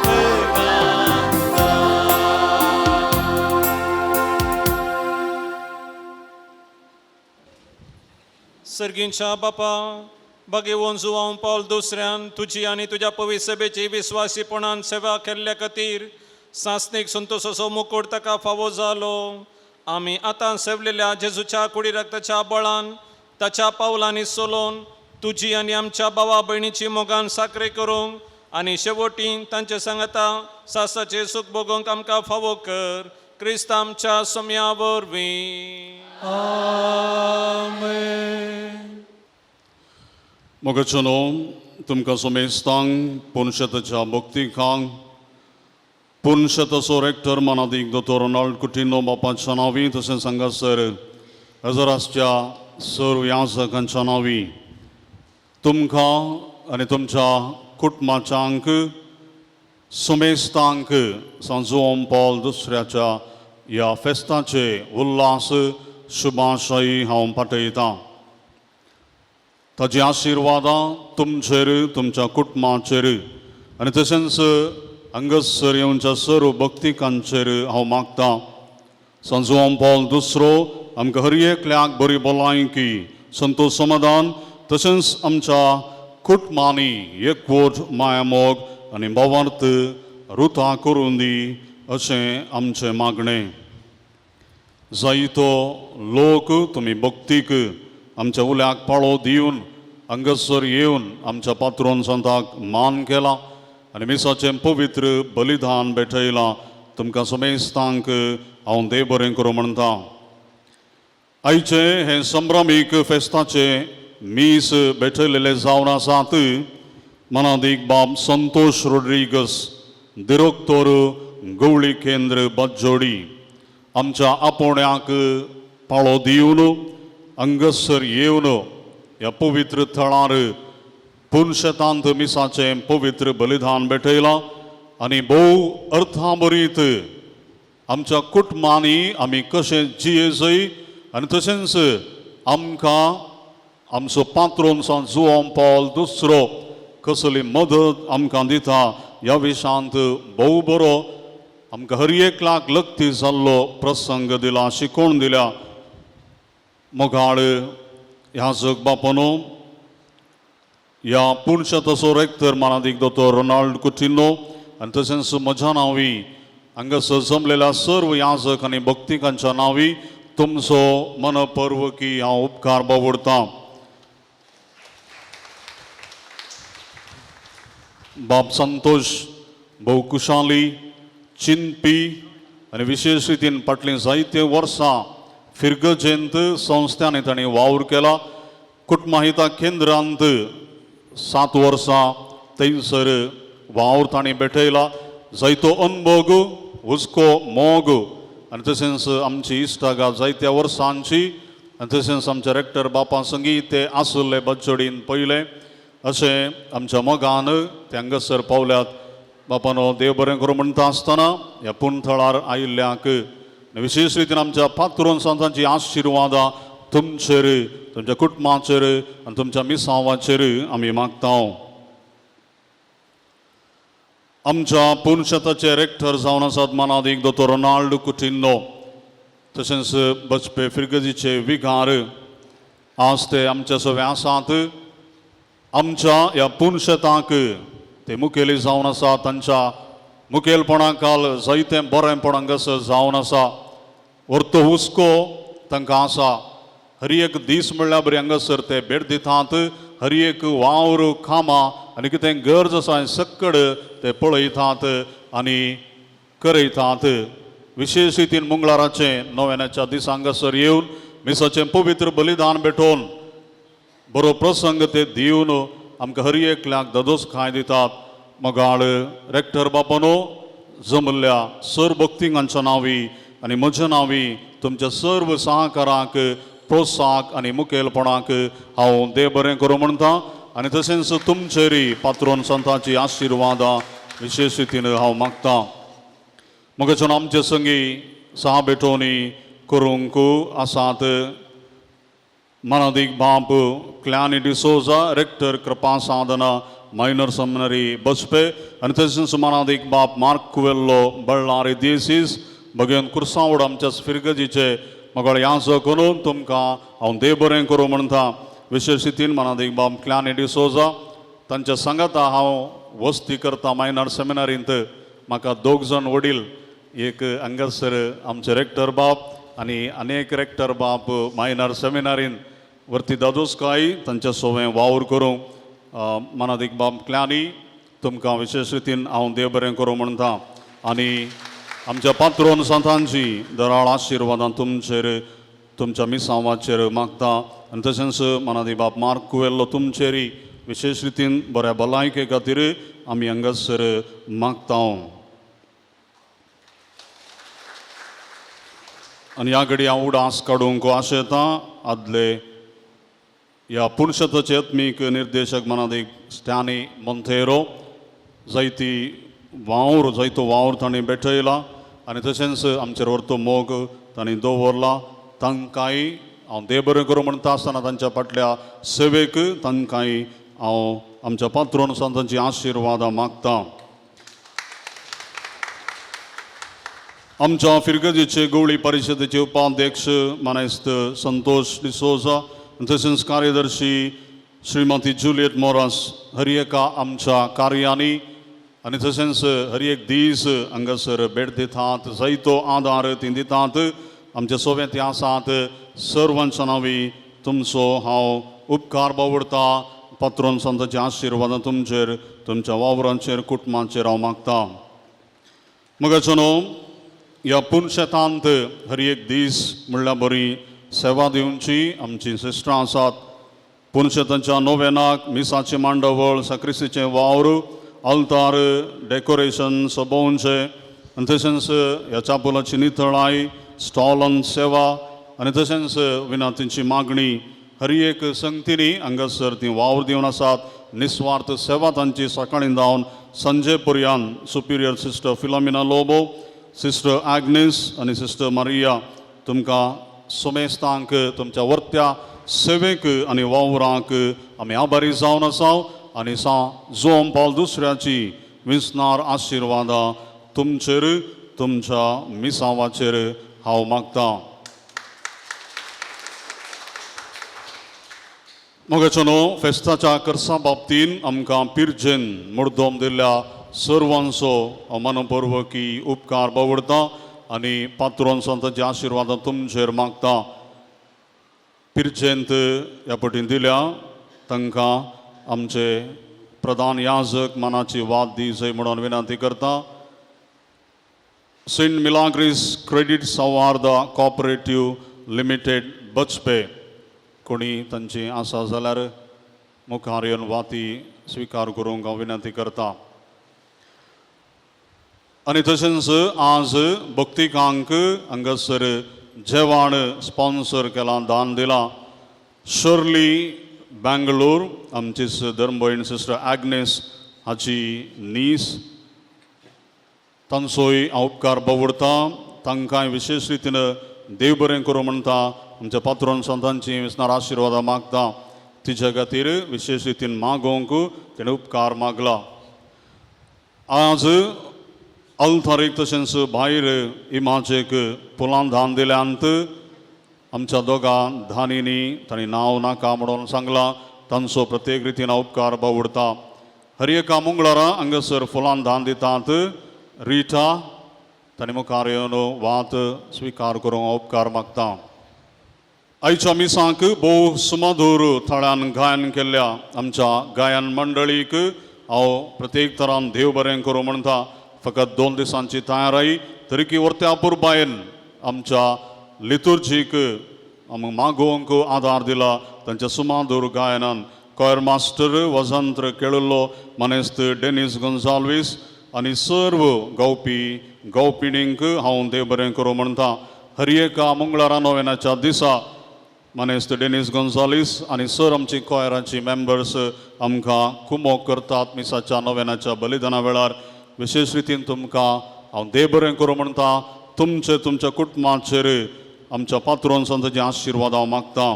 Speaker 8: तुका.
Speaker 3: सर्गींच्या बापा भगेवन जुवांव पावल दुसऱ्यान तुजी आनी तुज्या पवित्र सभेची विस्वासीपणान सेवा केल्ल्या खातीर सासणीक संतोषाचो मुकुट ताका फावो जालो. आमी आतां सेवलेल्या जेजूच्या कुडी रक्ताच्या बळान ताच्या पावलांनी सोलोवन तुजी आनी आमच्या भावा भयणीची मोगान साखरे करूंक आनी शेवटी तांचे सांगता सासाचें सूख भोगोवंक आमकां फावो कर क्रिस्त आमच्या सोम्या वरवीं.
Speaker 7: मोगाचेनो तुमकां सोमेस्तांक पुनशताच्या भक्तिकांक पुनशताचो रेक्टर मानादीक दोतोर रोनाल्ड कुटिनो बापाच्या नांवी तशेंच हांगासर हजरासच्या सर्व याजकांच्या नांवी तुमकां आनी तुमच्या कुटुंबाच्यांक सोमेस्तांक सांजुओम पॉल दुसऱ्याच्या ह्या फेस्ताचे उल्हास शुभाशयी हांव पाठयतां. ताजी आशिर्वादां तुमचेर तुमच्या कुटुंबाचेर आनी तशेंच हांगासर येवच्या सर्व भक्तिकांचेर हांव मागतां. सांजुआंव पॉल दुसरो आमकां हर एकल्याक बरी भलायकी संतोश समाधान तशेंच आमच्या कुटुंबांनी एकवट मायामोग आनी भावार्थ रुता करून दी अशें आमचें मागणें. जायतो लोक तुमी भक्तीक आमच्या उल्याक पाळो दिवन हांगासर येवन आमच्या पात्रोन संताक मान केला आनी मिसाचें पवित्र बलिदान भेटयलां. तुमकां समेस्तांक हांव देव बरें करूं म्हणटा. आयचें हें संभ्रमीक फेस्ताचें मीस भेटयलेलें जावन आसात मनादीक बाब संतोष रोड्रिगस दिरोक्तोर गवळी केंद्र बज्जोडी आमच्या आपोवण्याक पाळो दिवन हांगासर येवन ह्या पवित्र थळार पुनशेतांत मिसाचें पवित्र बलिदान भेटयलां आनी भोव अर्थाभरीत आमच्या कुटुंबांनी आमी कशें जियेजय आनी तशेंच आमकां आमचो पात्रोन सान जुवांव पावल दुसरो कसली मदत आमकां दिता ह्या विशांत भोव बरो आमकां हर एकल्याक लक्ती जाल्लो प्रसंग दिला, शिकोवन दिल्या। मोगाळ ह्या जग बापानो, ह्या पुणशेताचो रेक्टर मानादीक दोतोर रोनाल्ड कुटिन्हो आनी तशेंच म्हज्या नांवी हांगासर जमलेल्या सर्व याजक आनी भक्तिकांच्या नांवी तुमचो मनपर्वकी हांव उपकार बावडतां। बाब संतोष भोव कुशाली चिंतपी आनी विशेश रितीन फाटलीं जायते वर्सां फिर्गजेंत संस्थांनी तांणी वावर केला। कुटुंबहिता केंद्रांत 7 वर्सां थंयसर वावर तांणी भेटयला। जायतो अनभोग, हुस्को, मोग आनी तशेंच आमची इश्टागात जायत्या वर्सांची आनी तशेंच आमच्या रेक्टर बापा संगी ते आसुल्ले बच्चोडीन पयलें अशें आमच्या मोगान ते हांगासर पावल्यात। बापानो देव बरें करूं म्हणटा आसतना ह्या पुणथळार आयिल्ल्यांक विशेश रितीन आमच्या पात्रोन संतांची आशिर्वादां तुमचेर, तुमच्या कुटुंबाचेर आनी तुमच्या मिसांवाचेर आमी मागता। आमच्या पुनशेताचे रेक्टर जावन आसात मानादीक दोतोर रोनाल्ड कुटिन्हो, तशेंच बचपे फिर्गजीचे विगार आज ते आमच्या सगळे आसात। आमच्या ह्या पुनशेताक ते मुखेली जावन आसा। तांच्या मुखेलपणा काल जायतें बरेंपण हांगासर जावन आसा। वर्तो हुस्को तांकां आसा। हर एक दीस म्हणल्यार बरी हांगासर ते भेट दितात। हर एक वावर कामां आनी कितें गरज आसा हें सक्कड ते पळयतात आनी करयतात। विशेश रितीन मंगळाराचें नव्याच्या दिसा हांगासर येवन मिसाचें पवित्र बलिदान भेटोवन बरो प्रसंग ते दिवन आमकां हर एकल्याक ददोस खाय दितात। मोगाळ रेक्टर बापानो, जमल्ल्या सर्व भक्तिंगांच्या नांवी आनी म्हज्या नांवी तुमच्या सर्व सहकारांक, प्रोत्साहक आनी मुखेलपणाक हांव देव बरें करूं म्हणटा आनी तशेंच तुमचेरय पात्रोन संतांची आशिर्वादां विशेश रितीन हांव मागता। मगच्यान आमचे संगी सहा भेटोवणी करूंक आसात मानादीक बाप Clanny D'Souza, rector Kripa Sadhana minor seminary Bajpe आनी तशेंच मानादीक बाप मार्क कुवेल्लो बळ्ळारी देसीस भगेन कुर्सावड आमच्या फिर्गजीचे मगळ याजो करून तुमकां हांव देव बरें करूं म्हणटा। विशेश रितीन मानादीक बाब क्लॅनी डिसोजा तांच्या सांगाता हांव वस्ती करता मायनर सेमिनारींत। म्हाका दोग जाण वडील, एक हांगासर आमचे रेक्टर बाप आनी अनेक रेक्टर बाप मायनर सेमिनारींत वरती दादोसकाय तांच्या सोवें वावर करूं। मानादीक बाब क्लॅनी तुमकां विशेश रितीन हांव देव बरें करूं म्हणटा आनी आमच्या पात्रोन संतांची दराळ आशिर्वादां तुमचेर, तुमच्या मिसांवाचेर मागता आनी तशेंच मानादी बाप मार्क कुवेल्लो तुमचेरय विशेश रितीन बऱ्या भलायके खातीर आमी हांगासर मागता। आनी ह्या घडी हांव उडास काडूंक आशेता आदले ह्या पुणशेताचे आत्मीक निर्देशक मानादीक स्टॅनी मोंतेरो जायती वावर, जायतो वावर तांणी भेटयला आनी तशेंच आमचेर व्हरतो मोग तांणी दवरला। तांकांय हांव देव बरें करूं म्हणटा आसतना तांच्या फाटल्या सेवेक तांकांय हांव आमच्या पात्रोन तांची आशिर्वादां मागता। आमच्या फिर्गजीचे गवळी परिशदेचे उपाध्यक्ष मानेस्त संतोष डिसोजा तशेंच कार्यदर्शी श्रीमती जुलियट मोरास हर एका आमच्या कार्यांनी आनी तशेंच हर एक दीस हांगासर भेट दितात, जायतो आदार ती दितात। आमचे सोबें ते आसात सर्वांच्या नांवी तुमचो हांव उपकार बावडता। पात्रोन संतांचे आशिर्वादां तुमचेर, तुमच्या वावरांचेर, कुटुंबाचेर हांव मागता। मगाचो न्हू ह्या पुनशेतांत हर एक दीस म्हणल्यार बरी सेवा दिवची आमची सिस्टरां आसात। पुनशेतांच्या नोवेनाक मिसाची मांडवळ, साक्रिस्तीचें वावर, आल्तार, डेकोरेशन सोबोवचें आनी तशेंच ह्या चापोलाची नितळाय, स्टॉल आनी सेवा आनी तशेंच विनातींची मागणी हर एक संगतींनी हांगासर ती वावर दिवन आसात. निस्वार्थ सेवा तांची सकाळीं जावन संजय पर्यान superior sister Philomena Lobo, sister Agnes आनी सिस्टर मारिया तुमकां सुमेस्तांक तुमच्या वर्त्या सेवेक आनी वावरांक आमी आभारी जावन आसा आनी सा जोम पावल दुसऱ्याची विसनार आशिर्वादां तुमचेर तुमच्या मिसांवाचेर हांव मागतां. मोगाचो न्हू फेस्ताच्या कर्सा बाबतीन आमकां पिर्जेन मुर्दोम दिल्ल्या सर्वांचो हांव मनपूर्वकी उपकार बावडता आनी पात्रोन संतांची आशिर्वादां तुमचेर मागता. पिर्जेंत ह्या पटीन दिल्या तांकां आमचे प्रधान याजक मनाची वाद दी जय म्हणून विनंती करता. Saint Milagres credit Sauhard cooperative limited Bajpe कोणी तांची आसा जाल्यार मुखार येवन वाती स्विकार करूंक हांव विनंती करता. आनी तशेंच आज भक्तिकांक हांगासर जेवण स्पॉन्सर केलां, दान दिलां. शर्ली बेंगलोर आमचीच धर्मभयण सिस्टर आग्नेस हाची नीस, तांचोय हांव उपकार बावडता. तांकांय विशेश रितीन देव बरें करूं म्हणटा. आमच्या पात्रोन संतांची विसनार आशिर्वादां मागता. तिच्या खातीर विशेश रितीन मागोवंक तेणें उपकार मागला. आज अल्थारीक तशेंच भायर इमाजेक फुलां धान दिल्यांत. आमच्या दोगां धानींनी तांणी नांव नाका म्हणून सांगलां. तांचो प्रत्येक रितीन उपकार बावडता. हर एका मंगळारा हांगासर फुलां धान दितात. रिटा तांणी मुखार येवन वात स्विकार करूंक उपकार मागता. आयच्या मिसांक भोव सुमधूर थळान गायन केल्ल्या आमच्या गायन मंडळीक हांव प्रत्येक तरान देव बरें करूं म्हणटा. फकत 2 दिसांची तयाराय तरीकी वर्त्या पुरबायन आमच्या लितुर्जीक आमकां मागोवंक आदार दिला. तांच्या सुमाधूर गायनान कॉयर मास्टर वजंत्र केळिल्लो मानेस्त डेनीस गोन्साल्वीस आनी सर्व गावपी गावपिणींक हांव देव बरें करूं म्हणटा. हर एका मंगळारा नोवेनाच्या दिसा मानेस्त डेनीस गोन्सालीस आनी सर आमची कॉयराची मेंबर्स आमकां कुमोक करतात मिसाच्या नोवेनाच्या बलिदाना वेळार. विशेश रितीन तुमकां हांव देव बरें करूं म्हणटा. तुमचे तुमच्या कुटुंबाचेर आमच्या पात्रोन संतांचे आशिर्वाद हांव मागता.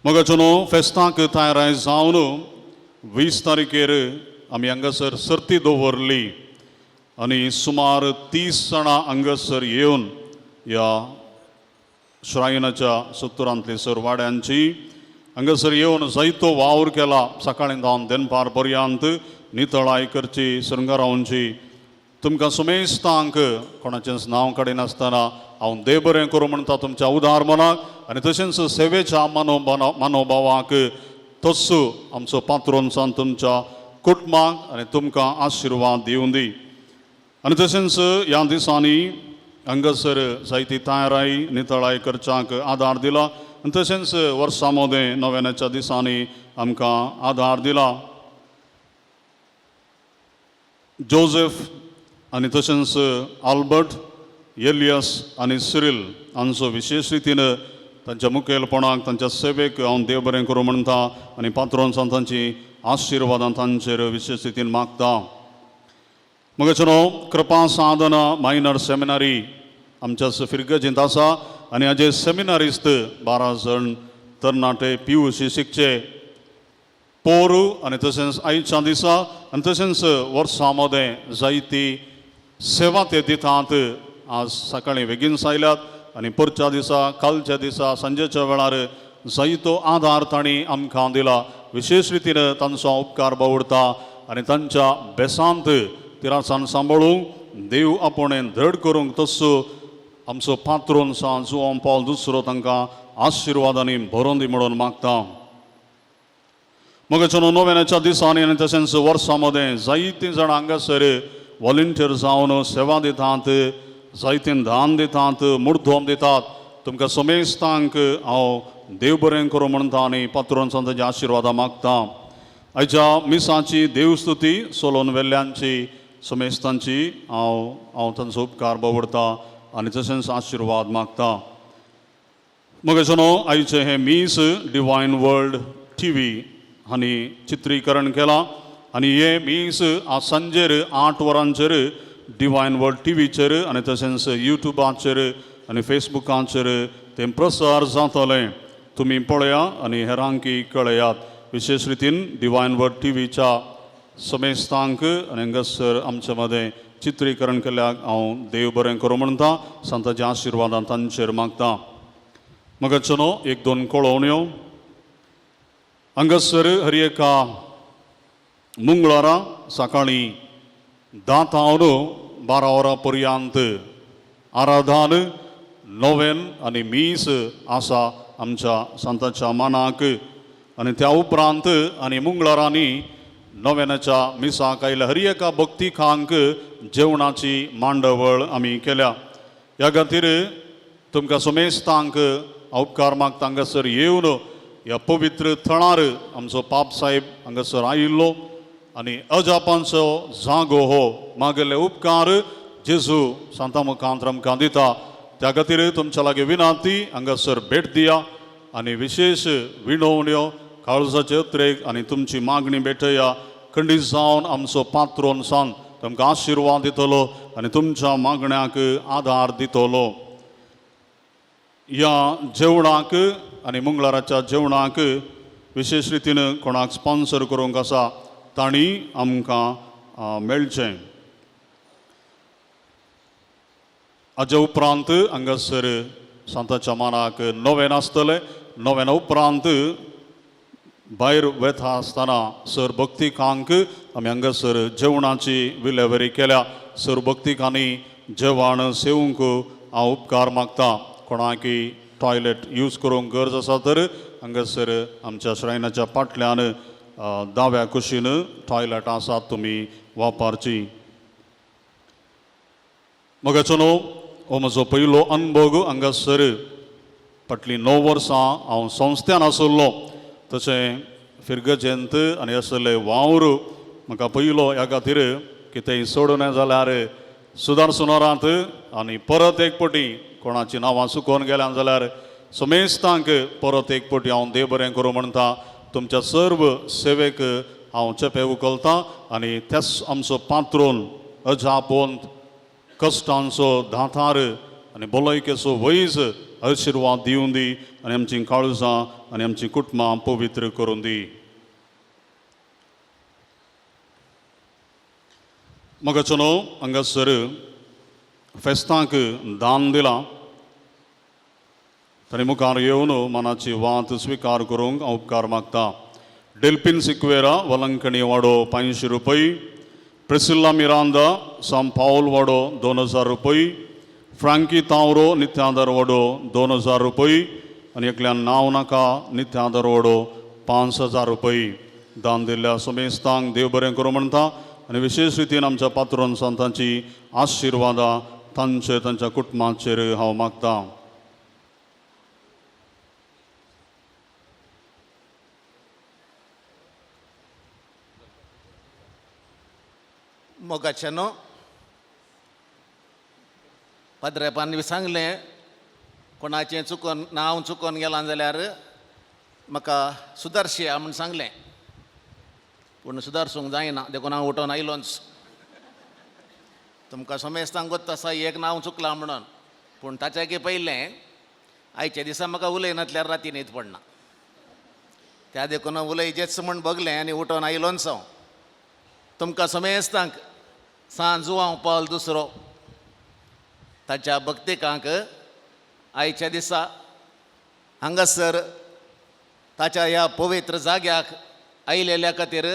Speaker 7: मोगाचो न्हू फेस्ताक तयाराय जावन 20 तारखेर आमी हांगासर सर्ती दवरली आनी सुमार 30 जाणां हांगासर येवन ह्या श्रायनाच्या सत्तरांतली सरवाड्यांची हांगासर येवन जायतो वावर केला. सकाळीं धांवन दनपार पर्यंत नितळाय करची, शृंगारावची. तुमकां सुमेस्तांक कोणाचेंच नांव काडिनासतना हांव देव बरें करूं म्हणटा तुमच्या उदार मनाक आनी तशेंच सेवेच्या मनोभावाक तस्सो आमचो पात्रोन सान तुमच्या कुटुंबाक आनी तुमकां आशिर्वाद दिवं दी. आनी तशेंच ह्या दिसांनी हांगासर जायती तयाराय नितळाय करच्यांक आदार दिला आनी तशेंच वर्सां मदें नव्याच्या दिसांनी आमकां आदार दिला. जोसेफ आनी तशेंच आल्बर्ट एलियस आनी सिरील हांचो विशेश रितीन तांच्या मुखेलपणाक तांच्या सेवेक हांव देव बरें करूं म्हणटा आनी पात्रोन तांची आशिर्वादां तांचेर विशेश रितीन मागता. मगेचो न्हू कृपा साधना मायनर सेमिनारी आमच्या फिरगजींत आसा आनी हाजे सेमिनारिस्त 12 जाण तरणाटे PUC शिकचे पोरू आनी तशेंच आयच्या दिसा आनी तशेंच वर्सां मदें जायती सेवा ते दितात. आज सकाळीं बेगीन आयल्यात आनी परच्या दिसा कालच्या दिसा सांजेच्या वेळार जायतो आदार तांणी आमकां दिला. विशेश रितीन तांचो उपकार बावडता आनी तांच्या बेसांत तिरासान सांबाळूंक देव आपोणें धड करूंक तस्सो आमचो पात्रोन सा जुवांव पावल दुसरो तांकां आशिर्वादांनी भरोन दी म्हणून मागता. मगेचो नोवेनाच्या दिसांनी आनी तशेंच वर्सां मदें जायतीं जाणां हांगासर वॉलंटियर जावन सेवा दितात, जायतीं दान दितात, मुर्दोम दितात. तुमकां समेस्तांक हांव देव बरें करूं म्हणटा आनी पात्रोन तांचे आशिर्वादां मागता. आयच्या मिसाची देवस्तुती सोलोन वेल्ल्यांची समेस्तांची हांव हांव तांचो उपकार बावडता आनी तशेंच आशिर्वाद मागता. मगेजनो आयचें हें मीस डिवायन वर्ल्ड टीव्ही हांणी चित्रीकरण केलां आनी हें मीस आज सांजेर 8 वरांचेर डिवायन वर्ल्ड टीव्हीचेर आनी तशेंच युट्यूबाचेर आनी फेसबुकाचेर तें प्रसार जातलें. तुमी पळया आनी हेरांकी कळयात. विशेश रितीन डिवायन वर्ल्ड टीव्हीच्या समेस्तांक आनी हांगासर आमचे मदें चित्रीकरण केल्ल्याक हांव देव बरें करूं म्हणटा. सांताच्या आशिर्वादान तांचेर मागता. मगचनो एक दोन कळोवण्यो. हांगासर हर एका मंगळारा सकाळीं 10 थावन 12 वरां पर्यंत आराधन नोवेन आनी मीस आसा आमच्या सांताच्या मानाक. आनी त्या उपरांत आनी मंगळारांनी नोवेनाच्या मिसाक आयल्या हर एका भक्तिकांक जेवणाची मांडवळ आमी केल्या. ह्या खातीर तुमकां समेस्तांक उपकार मागता हांगासर येवन ह्या पवित्र थळार आमचो पाप साहेब हांगासर आयिल्लो आनी अजापांचो जागो हो मागले उपकार जेजू सांता मुखांत आमकां दिता. त्या खातीर तुमच्या लागीं विनंती हांगासर भेट दिया आनी विशेश विणवण्यो काळजाचे अत्रेक आनी तुमची मागणी भेटया. खंडीत जावन आमचो पात्रोन सांग तुमकां आशिर्वाद दितलो आनी तुमच्या मागण्याक आदार दितलो. ह्या जेवणाक आनी मंगळाराच्या जेवणाक विशेश रितीन कोणाक स्पॉन्सर करूंक आसा तांणी आमकां मेळचें. हाजे उपरांत हांगासर सांताच्या मानाक नोवेन आसतलें. नोवेना उपरांत भायर वेता आसतना सर भक्तिकांक आमी हांगासर जेवणाची विलेवरी केल्या. सर भक्तिकांनी जेवण सेवूंक हांव उपकार मागता. कोणाकी टॉयलेट यूज करूंक गरज आसा तर हांगासर आमच्या श्रायनाच्या फाटल्यान दाव्या कुशीन टॉयलेट आसात, तुमी वापरची. मगाचो न्हू हो म्हजो पयलो अनभोग. हांगासर फाटलीं 9 वर्सां हांव संस्थ्यान आसलो. तशें फिरगजेंत आनी असले वावर म्हाका पयलो. ह्या खातीर कितेंय सोडून जाल्यार सुदार सुनारांत आनी परत एक पटी कोणाची नांवां चुकोवन गेल्यां जाल्यार समेस्तांक परत एक पटी हांव देव बरें करूं म्हणटा. तुमच्या सर्व सेवेक हांव चेपे उखलतां आनी त्याच आमचो पात्रोन अजापोंत कश्टांचो दातार आनी भलायकेचो वैज आशिर्वाद दिवं दी आनी आमचीं काळजां आनी आमचीं कुटुंबां पवित्र करूं दी. मगाचो न्हू हांगासर फेस्तांक दान दिलां. ताणें मुखार येवन मनाची वात स्विकार करूंक हांव उपकार मागता. डेल्पिन सिक्वेरा वलंकणी वाडो 500 रुपये, प्रिसिल्ला मिरांदा साम पावल वाडो 2000 रुपये, फ्रांकी तावरो नित्यादर वाडो 2000 रुपये आनी एकल्यान नांव नाका नित्यादर वाडो 5000 रुपये दान दिल्ल्या समेस्तांक देव बरें करूं म्हणटा आनी विशेश रितीन आमच्या पात्रोन संतांची आशिर्वादां तांचे तांच्या कुटुंबाचेर हांव मागतां.
Speaker 9: मोगाच्यानो पाद्रेपान बी सांगलें कोणाचें चुकोन नांव चुकोन गेलां जाल्यार म्हाका सुदारशें म्हूण सांगलें, पूण सुदारसूंक जायना देखून हांव उठोन आयलोच. तुमकां समेस्तांक गोत्त आसा एक नांव चुकलां म्हणून, पूण ताच्याकी पयलें आयच्या दिसा म्हाका उलयनातल्यार राती न्हीद पडना, त्या देखून उलयचेच म्हूण बगलें आनी उठोन आयलोच हांव. तुमकां समेस्तांक सांत जुवांव पावल दुसरो ताच्या भक्तिकांक आयच्या दिसा हांगासर ताच्या ह्या पवित्र जाग्याक आयलेल्या खातीर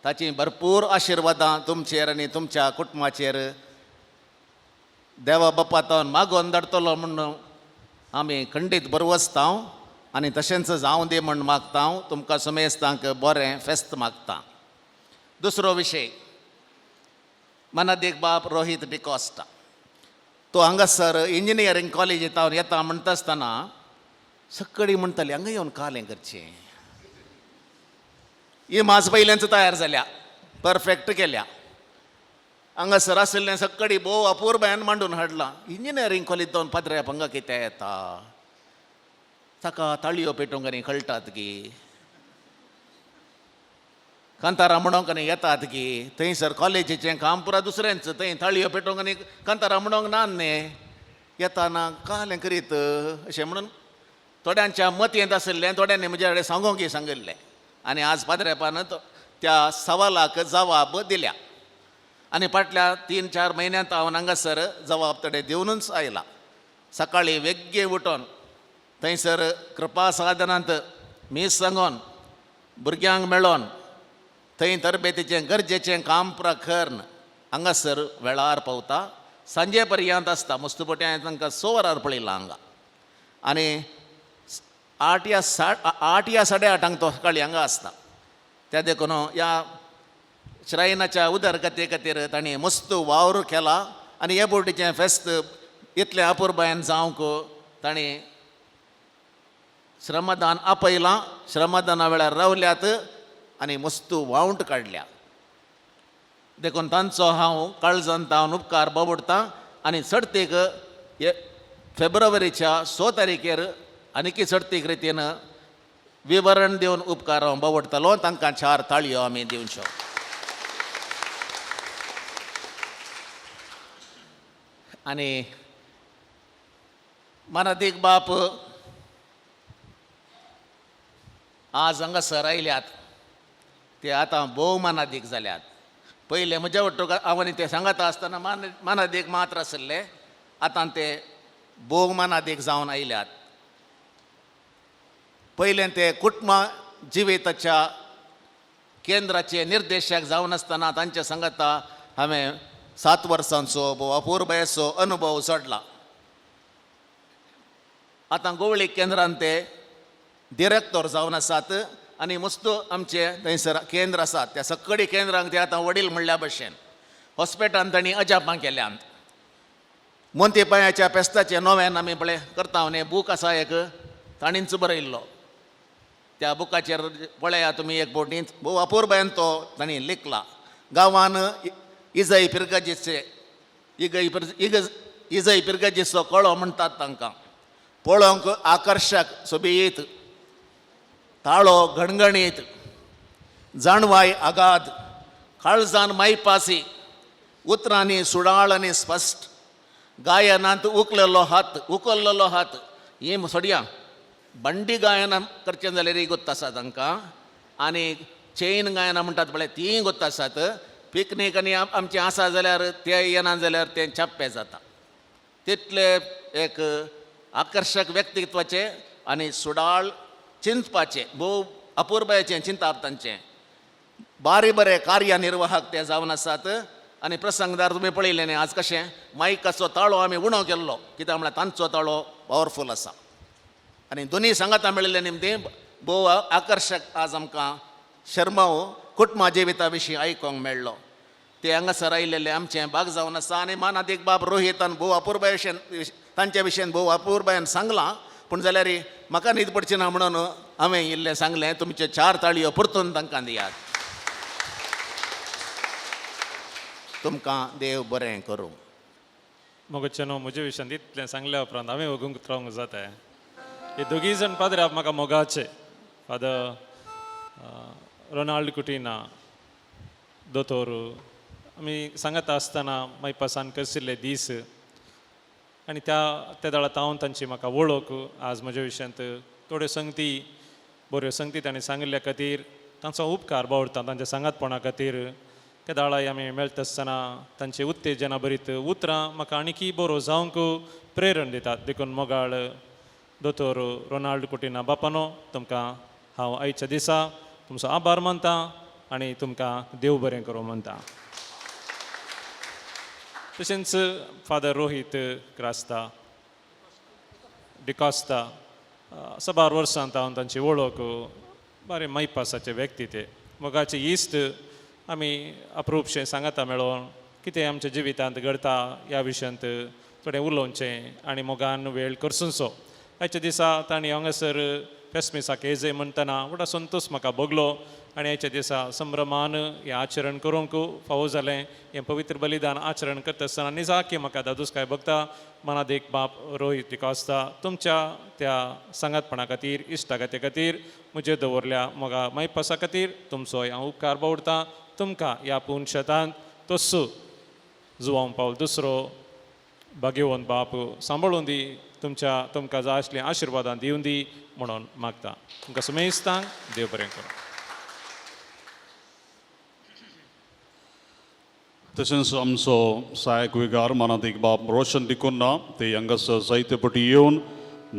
Speaker 9: ताची भरपूर आशिर्वादां तुमचेर आनी तुमच्या कुटुंबाचेर देवा बापातावन मागोवन धाडटलो म्हूण आमी खंडीत बरवसता आनी तशेंच जावं दी म्हूण मागता. तुमकां समेस्तांक बरें फेस्त मागता. दुसरो विशय मनादीक बाप रोहीत डिकॉस्टा तो हांगासर इंजिनियरींग कॉलेजींत येता म्हणटा आसतना सकाळीं म्हणटाली हांगा येवन कालें करचें, ही माज पयल्याच तयार जाल्या परफेक्ट केल्या. हांगासर आशिल्लें सकाळीं भोव अपुरबायान मांडून हाडलां. इंजिनियरींग कॉलेज जावन पाद्रे हांगा कितें येता ताका ताळयो पेटोवंक आनी कळटात की कांतारां म्हणोंक आनी येतात की थंयसर कॉलेजीचें काम पुरा दुसऱ्यांच थंय ताळयो पेटोवंक आनी कांतारां म्हणोंक ना न्ही येताना कालें करीत अशें म्हणून थोड्यांच्या मतींत आशिल्लें थोड्यांनी म्हज्या कडेन सांगोंक सांगिल्लें आनी आज पाद्रेपान त्या सवालाक जवाब दिल्या आनी फाटल्या 3-4 म्हयन्यांत हांव हांगासर जवाब थोडे दिवनूच आयला. सकाळीं वेग्गे उठोन थंयसर कृपा साधनांत मीस सांगोन भुरग्यांक मेळोन थंय तरबेतीचें गरजेचें काम पुरा करून हांगासर वेळार पावता. सांजे पर्यंत आसता मुस्तुपटी हांवें तांकां 6 वरार पळयलां हांगा आनी 8 या 8 या 8:30 तो सकाळीं हांगा आसता. त्या देखून ह्या श्रायनाच्या उदरगती खातीर तांणी मस्त वावर केला आनी हे बोटीचें फेस्त इतलें अपुरबायेन जावंक तांणी श्रमदान आपयलां. श्रमदाना वेळार रावल्यात आनी मस्त वावंट काडल्या. देखून तांचो हांव काळजांत हांव उपकार बाबडतां आनी चडतीक हे फेब्रुवारीच्या 6 तारखेर आनीकी चडतीक रितीन विवरण दिवन उपकार हांव बाबडटलो. तांकां 4 ताळयो आमी दिवच्यो. आनी मानादीक बाप आज हांगासर आयल्यात ते आतां भोव मानादीक जाल्यात. पयलें म्हज्या वट्टूक हांव आनी ते सांगता आसतना मानादीक मात्र आशिल्ले, आतां ते भोव मानादीक जावन आयल्यात. पयलें ते कुटुंब जिविताच्या केंद्राचे निर्देशक जावन आसतना तांच्या सांगता हांवें 7 वर्सांचो भोव अपुरबायेचो अनुभव जोडला. आतां गोवळी केंद्रान ते डिरेक्टर जावन आसात आनी मस्त आमचे थंयसर केंद्र आसात. त्या सगळी केंद्रांक ते आतां वडील म्हणल्या भशेन हॉस्पिटलान तांणी अजापां केल्यांत. मोंतीपांयाच्या पेस्ताचें नव्यान आमी पळय करता न्ही बूक आसा एक ताणींच बरयल्लो. त्या बुकाचेर पळया तुमी एक बोटींत भोव अपुरबायेन तो तांणी लिखला. गांवान इजय पिरगजीचे इजय पिरगजीचो कळो म्हणटात तांकां. पळोवंक आकर्शक सोबीत, ताळो गणगणीत, जाणवाय आगाद, काळजान मायपासी, उतरांनी सुडाळ आनी स्पश्ट, गायनांत उकललो हात उकल्लेलो हात. ही सोडया बंडी गायनां करचें जाल्यार गोत्त आसा तांकां आनी चेन गायनां म्हणटात पळय तीं गोत्त आसात. पिकनीक आनी आमचें आसा जाल्यार ते येना जाल्यार तें चप्पे जाता. तितले एक आकर्शक व्यक्तित्वाचें आनी सुडाळ चिंतपाचें भोव अपुरबायेचें चिंताप तांचें. बारी बरे कार्यनिर्वाहक ते जावन आसात. आनी प्रसंगदार तुमी पळयलें न्ही आज कशें मायकाचो ताळो आमी उणो केल्लो कित्याक म्हळ्यार तांचो ताळो पावरफूल आसा आनी दोनी सांगाता मेळिल्ले निमतीं भोव आकर्शक आज आमकां शर्माव कुटुंबा जिविता विशीं आयकोंक मेळ्ळो. ते हांगासर आयिल्ले आमचें भाग जावन आसा आनी मानादीक बाब रोहितान भोव अपुरबायेन तांच्या विशयान भोव अपुरबायेन सांगलां. पूण जाल्यार म्हाका न्हीद पडची ना म्हणून हांवें इल्लें सांगलें. तुमचे 4 ताळयो परतून तांकां दियात. तुमकां देव बरें करूं.
Speaker 2: मोगोचें न्हू म्हजे विशयान इतलें सांगल्या उपरांत हांवें वगूंक रावंक जाता. हे दोगीय जाण पाद्रे म्हाका मोगाचे. फादर रोनाल्ड कुटिना दोतोर आमी सांगता आसतना मायपासान करशिल्ले दीस आनी त्या वेळार हांव तांची म्हाका वळख आज म्हज्या विशयांत थोड्यो संगती बऱ्यो संगती तांणी सांगिल्ल्या खातीर तांचो उपकार बावडटा तांच्या सांगातपणा खातीर. केदाळाय आमी मेळटा आसतना तांचे उत्तेजना बरीत उतरां म्हाका आणकी बरो जावंक प्रेरण दितात. देखून मोगाळ दोतोर रोनाल्ड कुटिना बापानो तुमकां हांव आयच्या दिसा तुमचो आभार मानता आनी तुमकां देव बरें करूं म्हणटा. तशेंच फादर रोहीत क्रास्ता डिकॉस्ता साबार वर्सांत हांव तांची वळख बरे मायपासाचे व्यक्ती ते मोगाचे इश्ट आमी अप्रूपशें सांगाता मेळोन कितें आमच्या जिवितांत घडता ह्या विशयांत थोडें उलोवचें आनी मोगान वेळ करसुचो. आयच्या दिसा तांणी हांगासर फेस्मिसाक येजय म्हणटना व्हडा संतोश म्हाका भोगलो आनी आयच्या दिसा संभ्रमान हें आचरण करूंक फावो जालें. हें पवित्र बलिदान आचरण करता आसतना निजाकी म्हाका दादूसकाय भोगता. मनादेक बाप रोहीत डिकॉस्ता तुमच्या त्या सांगातपणा खातीर, इश्टागती खातीर, म्हजेर दवरल्या मोगा मायपासा खातीर तुमचोय हांव उपकार बावडतां. तुमकां ह्या पूर्ण शेतांत तस्सू जुवांव पावल दुसरो भाग्यवंत बाप सांबाळून दी, तुमच्या तुमकां जाय आसलीं आशिर्वादां दिवन दी म्हणून मागता. तुमकां सुमेस्तांक देव बरें करूं.
Speaker 7: तशेंच आमचो सहायक विगार मनादीक बाब रोशन डिकुन्ना ते हांगासर जायते पटी येवन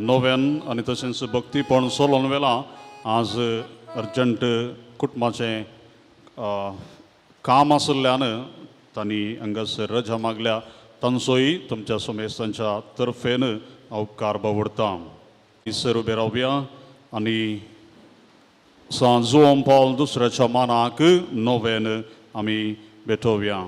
Speaker 7: नव्यान आनी तशेंच भक्तीपण सोलोन वेलां. आज अर्जंट कुटुंबाचें काम आशिल्ल्यान तांणी हांगासर रजा मागल्या. तांचोय तुमच्या समेस्तांच्या तर्फेन हांव उपकार बावडटा. सर उबे रावया आनी सांत जुवांव पावल दुसऱ्याच्या मानाक नव्यान आमी भेटोवया.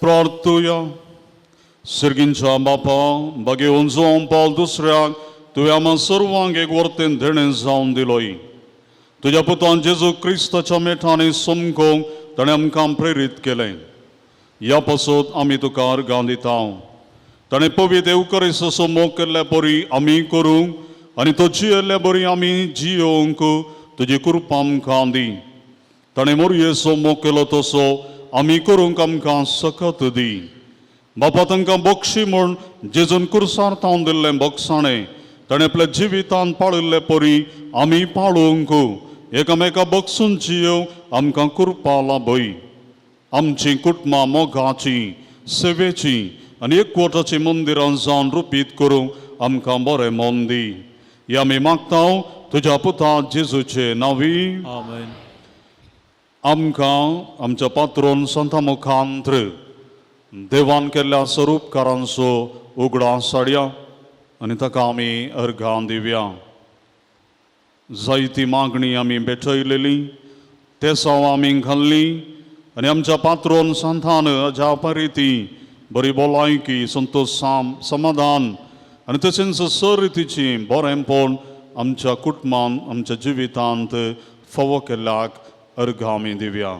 Speaker 7: प्रार्थुया. सर्गींच्या बापा बागेवन जुवांव पावल दुसऱ्याक तुवें आमकां सर्वांक एक वर्तेन देणें जावन दिलोय. तुज्या पुतान जेजू क्रिस्ताच्या मेठांनी समकोंक ताणें आमकां प्रेरीत केलें. ह्या पासत आमी तुका अर्गां दिता. ताणें पवित्र येवकरीसो मोग केल्ल्या परी आमी करूंक आनी तो जियेल्ल्या बरी आमी जियोवंक तुजी कृपा आमकां दी. ताणें मोरयेचो मोग केलो तसो आमी करूंक आमकां सकत दी. बापा तांकां बक्षी म्हूण जेजून कुर्सार तावन दिल्लें बक्षाणें ताणें आपल्या जिवितान पाळिल्ले परी आमी पाळूंक एकामेका बक्षून जियोवंक आमकां कृपा लाभय. आमचीं कुटुंबां मोगाचीं, सेवेचीं आनी एकवटाचीं मंदिरां जावन रुपीत करूंक आमकां बरें मन दी. हे आमी मागता तुज्या पुता जेजूचे नांवी.
Speaker 8: आमेन.
Speaker 7: आमकां आमच्या पात्रोन संता मुखांत्र देवान केल्ल्या स्वरूपकारांचो उगडास हाडया आनी ताका आमी अर्घां दिवया. जायती मागणी आमी भेटयलेली, तेसांव आमी घाल्ली आनी आमच्या पात्रोन संतान अजाप रिती बरी भलायकी, संतोश, समाधान आनी तशेंच सर रितीची बरेंपण आमच्या कुटुंबान आमच्या जिवितांत फावो केल्ल्याक अर्घां आमी दिवया.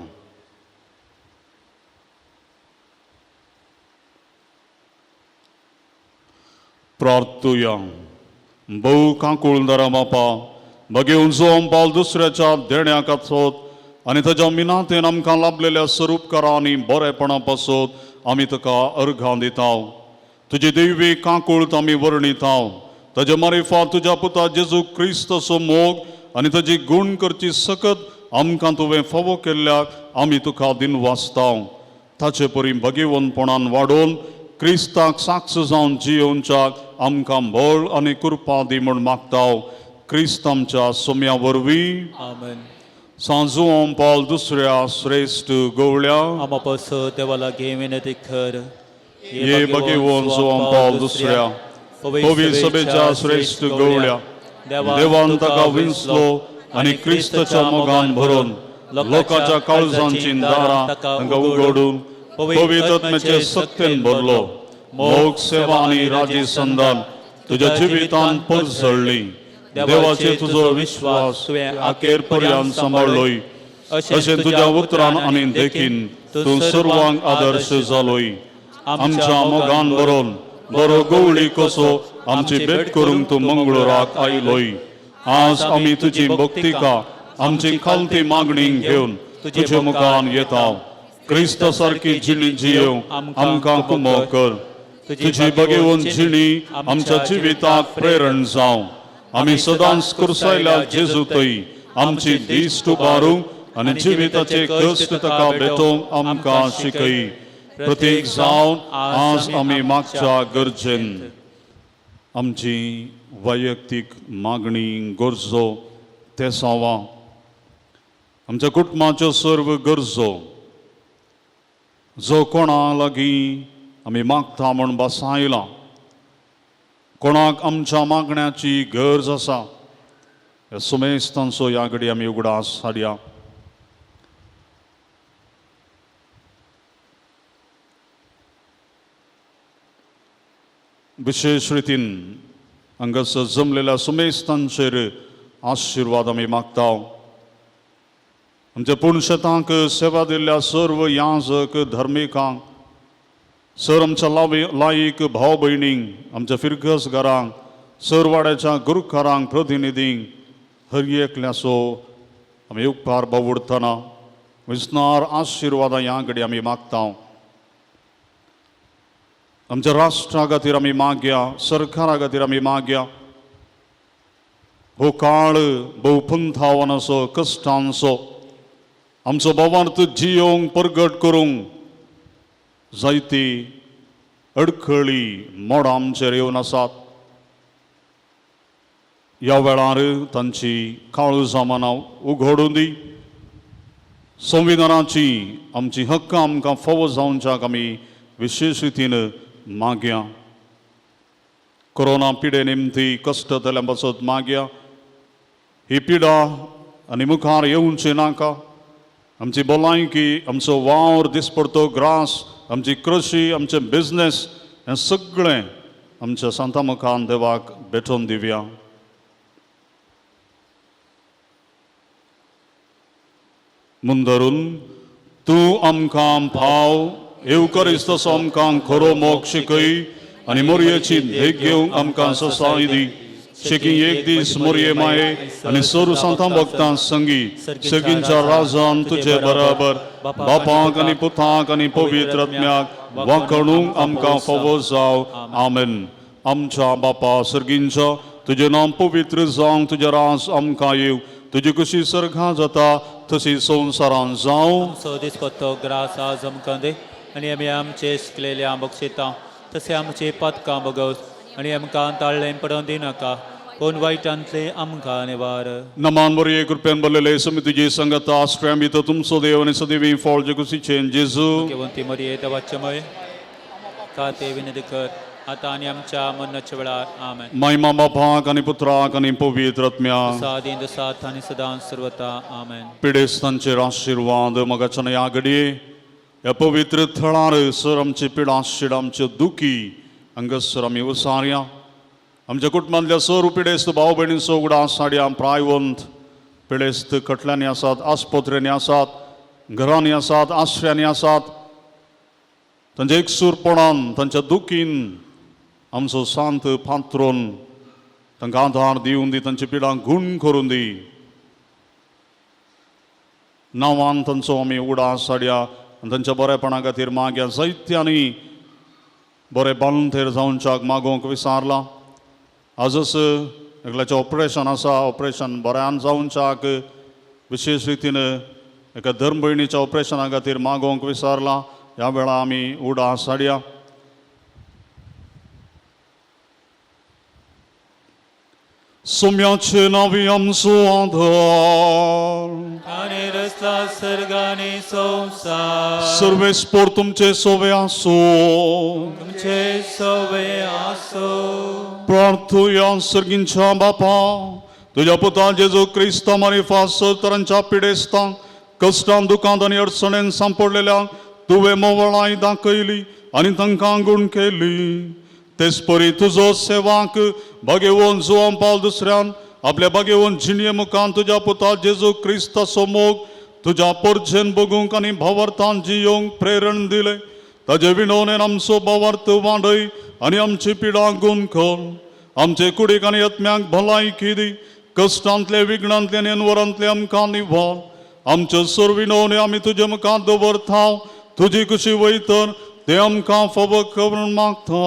Speaker 7: प्रार्थुया. भोव काकुळदारा बापा बगेवन जुवांव पावल दुसऱ्याच्या देण्याक आसत आनी ताच्या मिनातेन आमकां लाभलेल्या स्वरूपकारां आनी बरेपणा पासत आमी तुका अर्घां दिता. तुजी देवी काकुळत आमी वर्णिता. ताजे मारिफात तुज्या पुता जेजू क्रिस्ताचो मोग आनी ताजी गूण करची सकत आमकां तुवें फावो केल्ल्याक आमी तुका दिनवासता. ताचे परी भगेवनपणान वाडोवन क्रिस्ताक साक्ष जावन जियोवच्याक आमकां बळ आनी कृपा दी म्हूण मागता क्रिस्त आमच्या सोम्या वरवीं.
Speaker 8: आमेन.
Speaker 7: सांजुआं पावल दुसऱ्या श्रेश्ठ गवळ्या.
Speaker 8: आमा पासत देवा लागीं विनंती कर.
Speaker 7: ये भगेवन जुआं पावल दुसऱ्या पवित्र सभेच्या श्रेश्ठ गवळ्या, देवान ताका विंचलो आनी क्रिस्ताच्या मोगान भरून लोकांच्या काळजांची दारां तांकां उगडून पवित्र आत्म्याचे सक्तेन भरलो. मोग, सेवा आनी राजी संदान तुज्या जिवितान परजळ्ळी. देवाचे तुजो विश्वास तुवें अखेर पर्यंत सांबाळ्ळोय. अशें तुज्या उतरान आनी देखीन तूं सर्वांक आदर्श जालोय. आमच्या मोगान भरून बरो गवळी कसो आमची भेट करूंक तूं मंगळूराक आयलोय. आज आमी तुजी भक्तिका आमची खालती मागणी घेवन तुजे मुखान येता. क्रिस्ता सारकी जिणी जियेवंक आमकां कुमो कर. तुजी बगेवन जिणी आमच्या जिविताक प्रेरण जावं. आमी सदांच कुर्सायल्या जेजू थंय आमची दिश्ट उबारूंक आनी जिविताचे कश्ट ताका भेटोवंक आमकां शिकय. प्रतीक जावन आज आमी मागच्या गरजेन आमची वैयक्तीक मागणी गरजो तेसांवां, आमच्या कुटुंबाच्यो सर्व गरजो जो कोणा लागीं आमी मागता म्हूण बसायला, कोणाक आमच्या मागण्याची गरज आसा, ह्या सुमेस्तांचो ह्या घडी आमी उगडास हाडया. विशेश रितीन हांगासर जमलेल्या सुमेस्तांचेर आशिर्वाद आमी मागता. आमच्या पुणशेतांक सेवा दिल्ल्या सर्व याजक धर्मिकांक, सर आमच्या लायक भाव भयणींक, आमच्या फिरगस घरांक, सरवाड्याच्या गुरुकारांक, प्रतिनिधींक, हर एकल्याचो आमी उपकार बावुडटना विसनार आशिर्वादां ह्या घडी आमी मागता. आमच्या राष्ट्रा खातीर आमी मागया, सरकारा खातीर आमी मागया. हो काळ भोव पंथावनाचो, कश्टांचो, आमचो भवार्थ जियोवंक परगट करूंक जायती अडखळी मोडां आमचेर येवन आसात. ह्या वेळार तांची काळजां मनां उगडून दी. संविधानाची आमची हक्क आमकां फावो जावच्याक आमी विशेश रितीन मागया. कोरोना पिडे निमती कश्ट जाल्यार पासत मागया. ही पिडा आनी मुखार येवची नाका. आमची भलायकी, आमचो वावर, दिसपडतो ग्रास, आमची कृशी, आमचें बिजनेस, हें सगळें आमच्या सांता मुखान देवाक भेटोवन दिवया. मुंदरून तूं आमकां भाव येवकरीस तसो आमकां खरो मोग शिकय आनी मोरयेची देख घेवंक आमकां ससाय दी. शेकी एक दीस मोरये माये आनी सोरू सांतां भक्तां संगी सगींच्या राजान तुजे बराबर बापाक आनी पुताक आनी पवित्र आत्म्याक वांकणूंक आमकां फावो जाव. आमेन. आमच्या बापा सर्गींच्या, तुजें नांव पवित्र जावंक, तुजें राज आमकां येवं, तुजी कशी सर्गां जाता तशी संवसारान जावं.
Speaker 8: आमचो दिसपत्तो ग्रास आज आमकां दी आनी आमी आमचे शिकलेले बक्षिता तशें आमचे पदकां बगोस आनी आमकां ताळ्ळें पडोवन दिनाका, पूण वायटांतले आमकां निवार.
Speaker 7: नमान बरी कृपेन भरलेले समी तुजी संगता आश्रय भितर तुमचो देव आनी सदैवी फळ जे कुशीचें जेजू.
Speaker 8: मुख्यमंत्री मरिये देवाचेमय का ते विनंती कर आतां आनी आमच्या मरणाच्या वेळार. आमेन.
Speaker 7: महिमा बापाक आनी पुत्राक आनी पवित्र आत्म्याक,
Speaker 8: सादीन साथ आनी सदां सर्वता. आमेन.
Speaker 7: पिडेस्तांचेर आशिर्वाद मगाच्यान ह्या घडये ह्या पवित्र थळार सर आमची पिडा should आमच्यो दुखी हांगासर आमी उसारया. आमच्या कुटुंबांतल्या सर पिडेस्त भाव भयणींचो उगडास हाडया. प्रायवंत पिडेस्त खटल्यांनी आसात, आस्पत्र्यांनी आसात, घरांनी आसात, आश्र्यांनी आसात. तांच्या एकसूरपणान, तांच्या दुखीन आमचो शांत पात्रोन तांकां आधार दिवन दी, तांची पिडां गूण करून दी. नांवान तांचो आमी उगडास हाडया आनी तांच्या बरेपणा खातीर मागया. जायत्यांनी बरे बालंतेर जावच्याक मागोवंक विसारलां. आजच एकल्याचें ऑपरेशन आसा, ऑपरेशन बऱ्यान जावच्याक विशेश रितीन एका धर्म भयणीच्या ऑपरेशना खातीर मागोवंक विसारलां. ह्या वेळार आमी उगडास हाडया. सोम्याचे नावी आमचो आधार
Speaker 8: आनी रसला सर्गानी संवसार
Speaker 7: सर्वेस्पोर तुमचे सोवे आसो
Speaker 8: तुमचे सवे आसो
Speaker 7: प्रार्थुया सर्गींच्या बापा तुज्या पुता जेजू क्रिस्ता मारिफा तरांच्या पिडेस्तांक कश्टां दुखांत आनी अडचणेन सांपडलेल्या तुवें मोवळाय दाखयली आनी तांकां गूण केली. तेच परी तुजो सेवाक भागेवन जुवां पावल दुसऱ्यान आपल्या भागेवन जिणये मुखान तुज्या पुता जेजू क्रिस्ताचो मोग तुज्या पोरजेन बगूंक आनी भावार्थान जियोंक प्रेरण दिलें. ताजे विणवणेन आमचो भावार्थ वाडय आनी आमची पिडा गुण कर. आमचे कुडीक आनी आत्म्याक भलायकी दी. कश्टांतले विघ्नांतले आनी अनवरांतले आमकां निवार. आमच्यो सर विणवण्यो आमी तुजे मुखार दवरता. तुजी कुशी वयतर ते आमकां फावो करून मागता.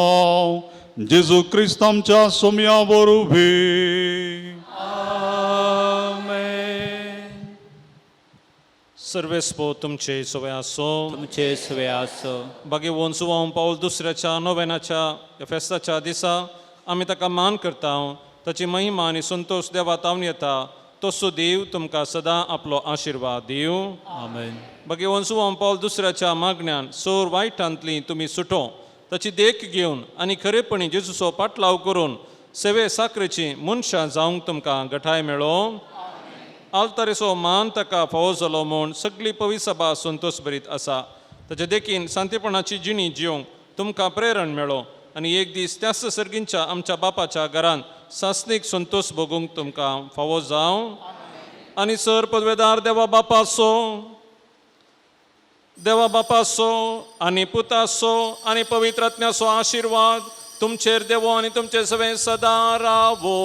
Speaker 7: जेजू क्रिस्त आमच्या सोम्या वरवीं.
Speaker 3: सर्वेस्पो तुमचे सवे आसो
Speaker 8: तुमचे सवे आसो.
Speaker 3: बागेवन सुवांव पावल दुसऱ्याच्या नोवेनाच्या ह्या फेस्ताच्या दिसा आमी ताका मान करता. ताची महिमा आनी संतोश देवा तावन येता तसो देव तुमकां सदां आपलो आशिर्वाद दिवं.
Speaker 8: आमेन.
Speaker 3: भगवंत सुवांव पावल दुसऱ्याच्या मागण्यान सोर वायटांतली तुमी सुटो ताची देख घेवन आनी खरेपणी जेजूचो पाटलाव करून सेवे साकरेची मनशां जावंक तुमकां गठाय मेळो. आल्तारेचो मान ताका फावो जालो म्हूण सगळी पविसभा संतोश भरीत आसा. ताचे देखीन शांतीपणाची जिणी जिवंक तुमकां प्रेरण मेळो आनी एक दीस त्याच सर्गींच्या आमच्या बापाच्या घरान सासणीक संतोश भोगूंक तुमकां फावो जावं. आनी सर पदवेदार देवा बापाचो देवा बापाचो आनी पुताचो आनी पवित्र आत्म्याचो आशिर्वाद तुमचेर देवो आनी तुमचे सगळें सदां रावो.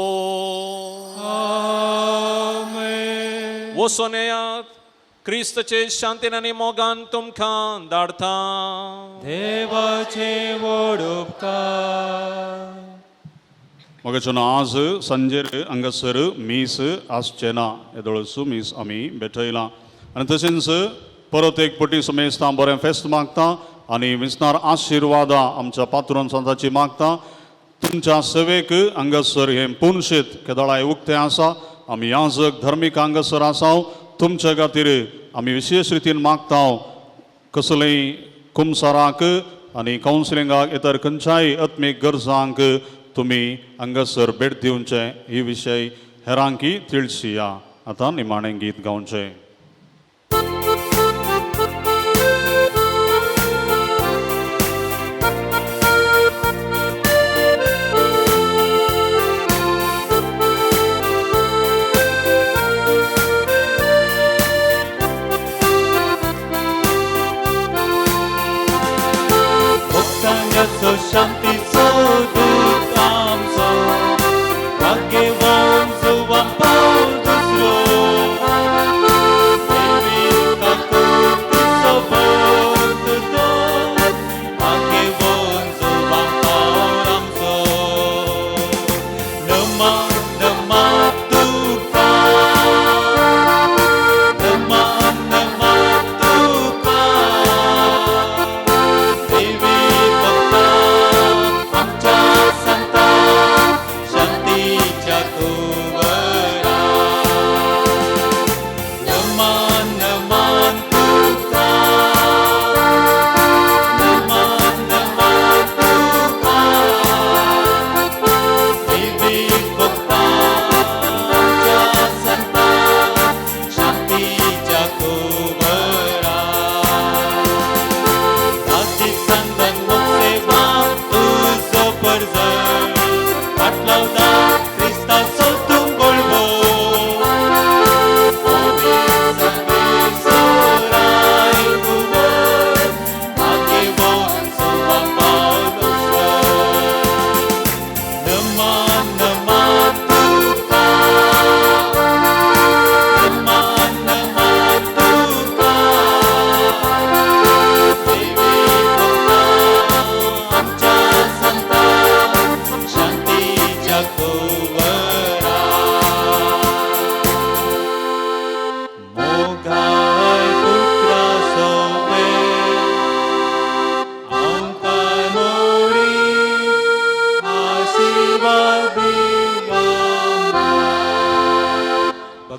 Speaker 3: वचोन येयात क्रिस्तचे शांतीन आनी मोगान तुमकां धाडता.
Speaker 8: देवाचे व्हड उपकार.
Speaker 7: मगाच्यान आज सांजेर हांगासर मीस आसचें ना. येदोळसो मीस आमी भेटयलां आनी तशेंच परत एक पटी समेस्तां बरें फेस्त मागता आनी विसनार आशिर्वादां आमच्या पात्रोन संताची मागता. तुमच्या सेवेक हांगासर हें पुनशेत केदळाय उक्तें आसा. आमी याजक धर्मीक हांगासर आसा. तुमच्या खातीर आमी विशेश रितीन मागता. कसलेय कुमसाराक आनी कावन्सिलिंगाक इतर खंयच्याय आत्मीक गरजांक तुमी हांगासर भेट दिवचें ही विशय हेरांकी तिळसिया. आतां निमाणें गीत गावचें.
Speaker 8: शांतीचो दूत आमचो भाग्यवान जुवान पावल दुसरो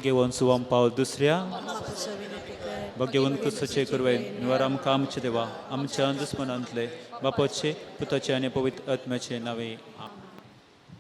Speaker 8: भगेवन सुवाम पावल दुसऱ्या भगेवन कुसचे कुरवे निवार आमकां आमचे देवा आमच्या दुस्मनांतले बापाचे पुताचे आनी पवित्र आत्म्याचे नावे.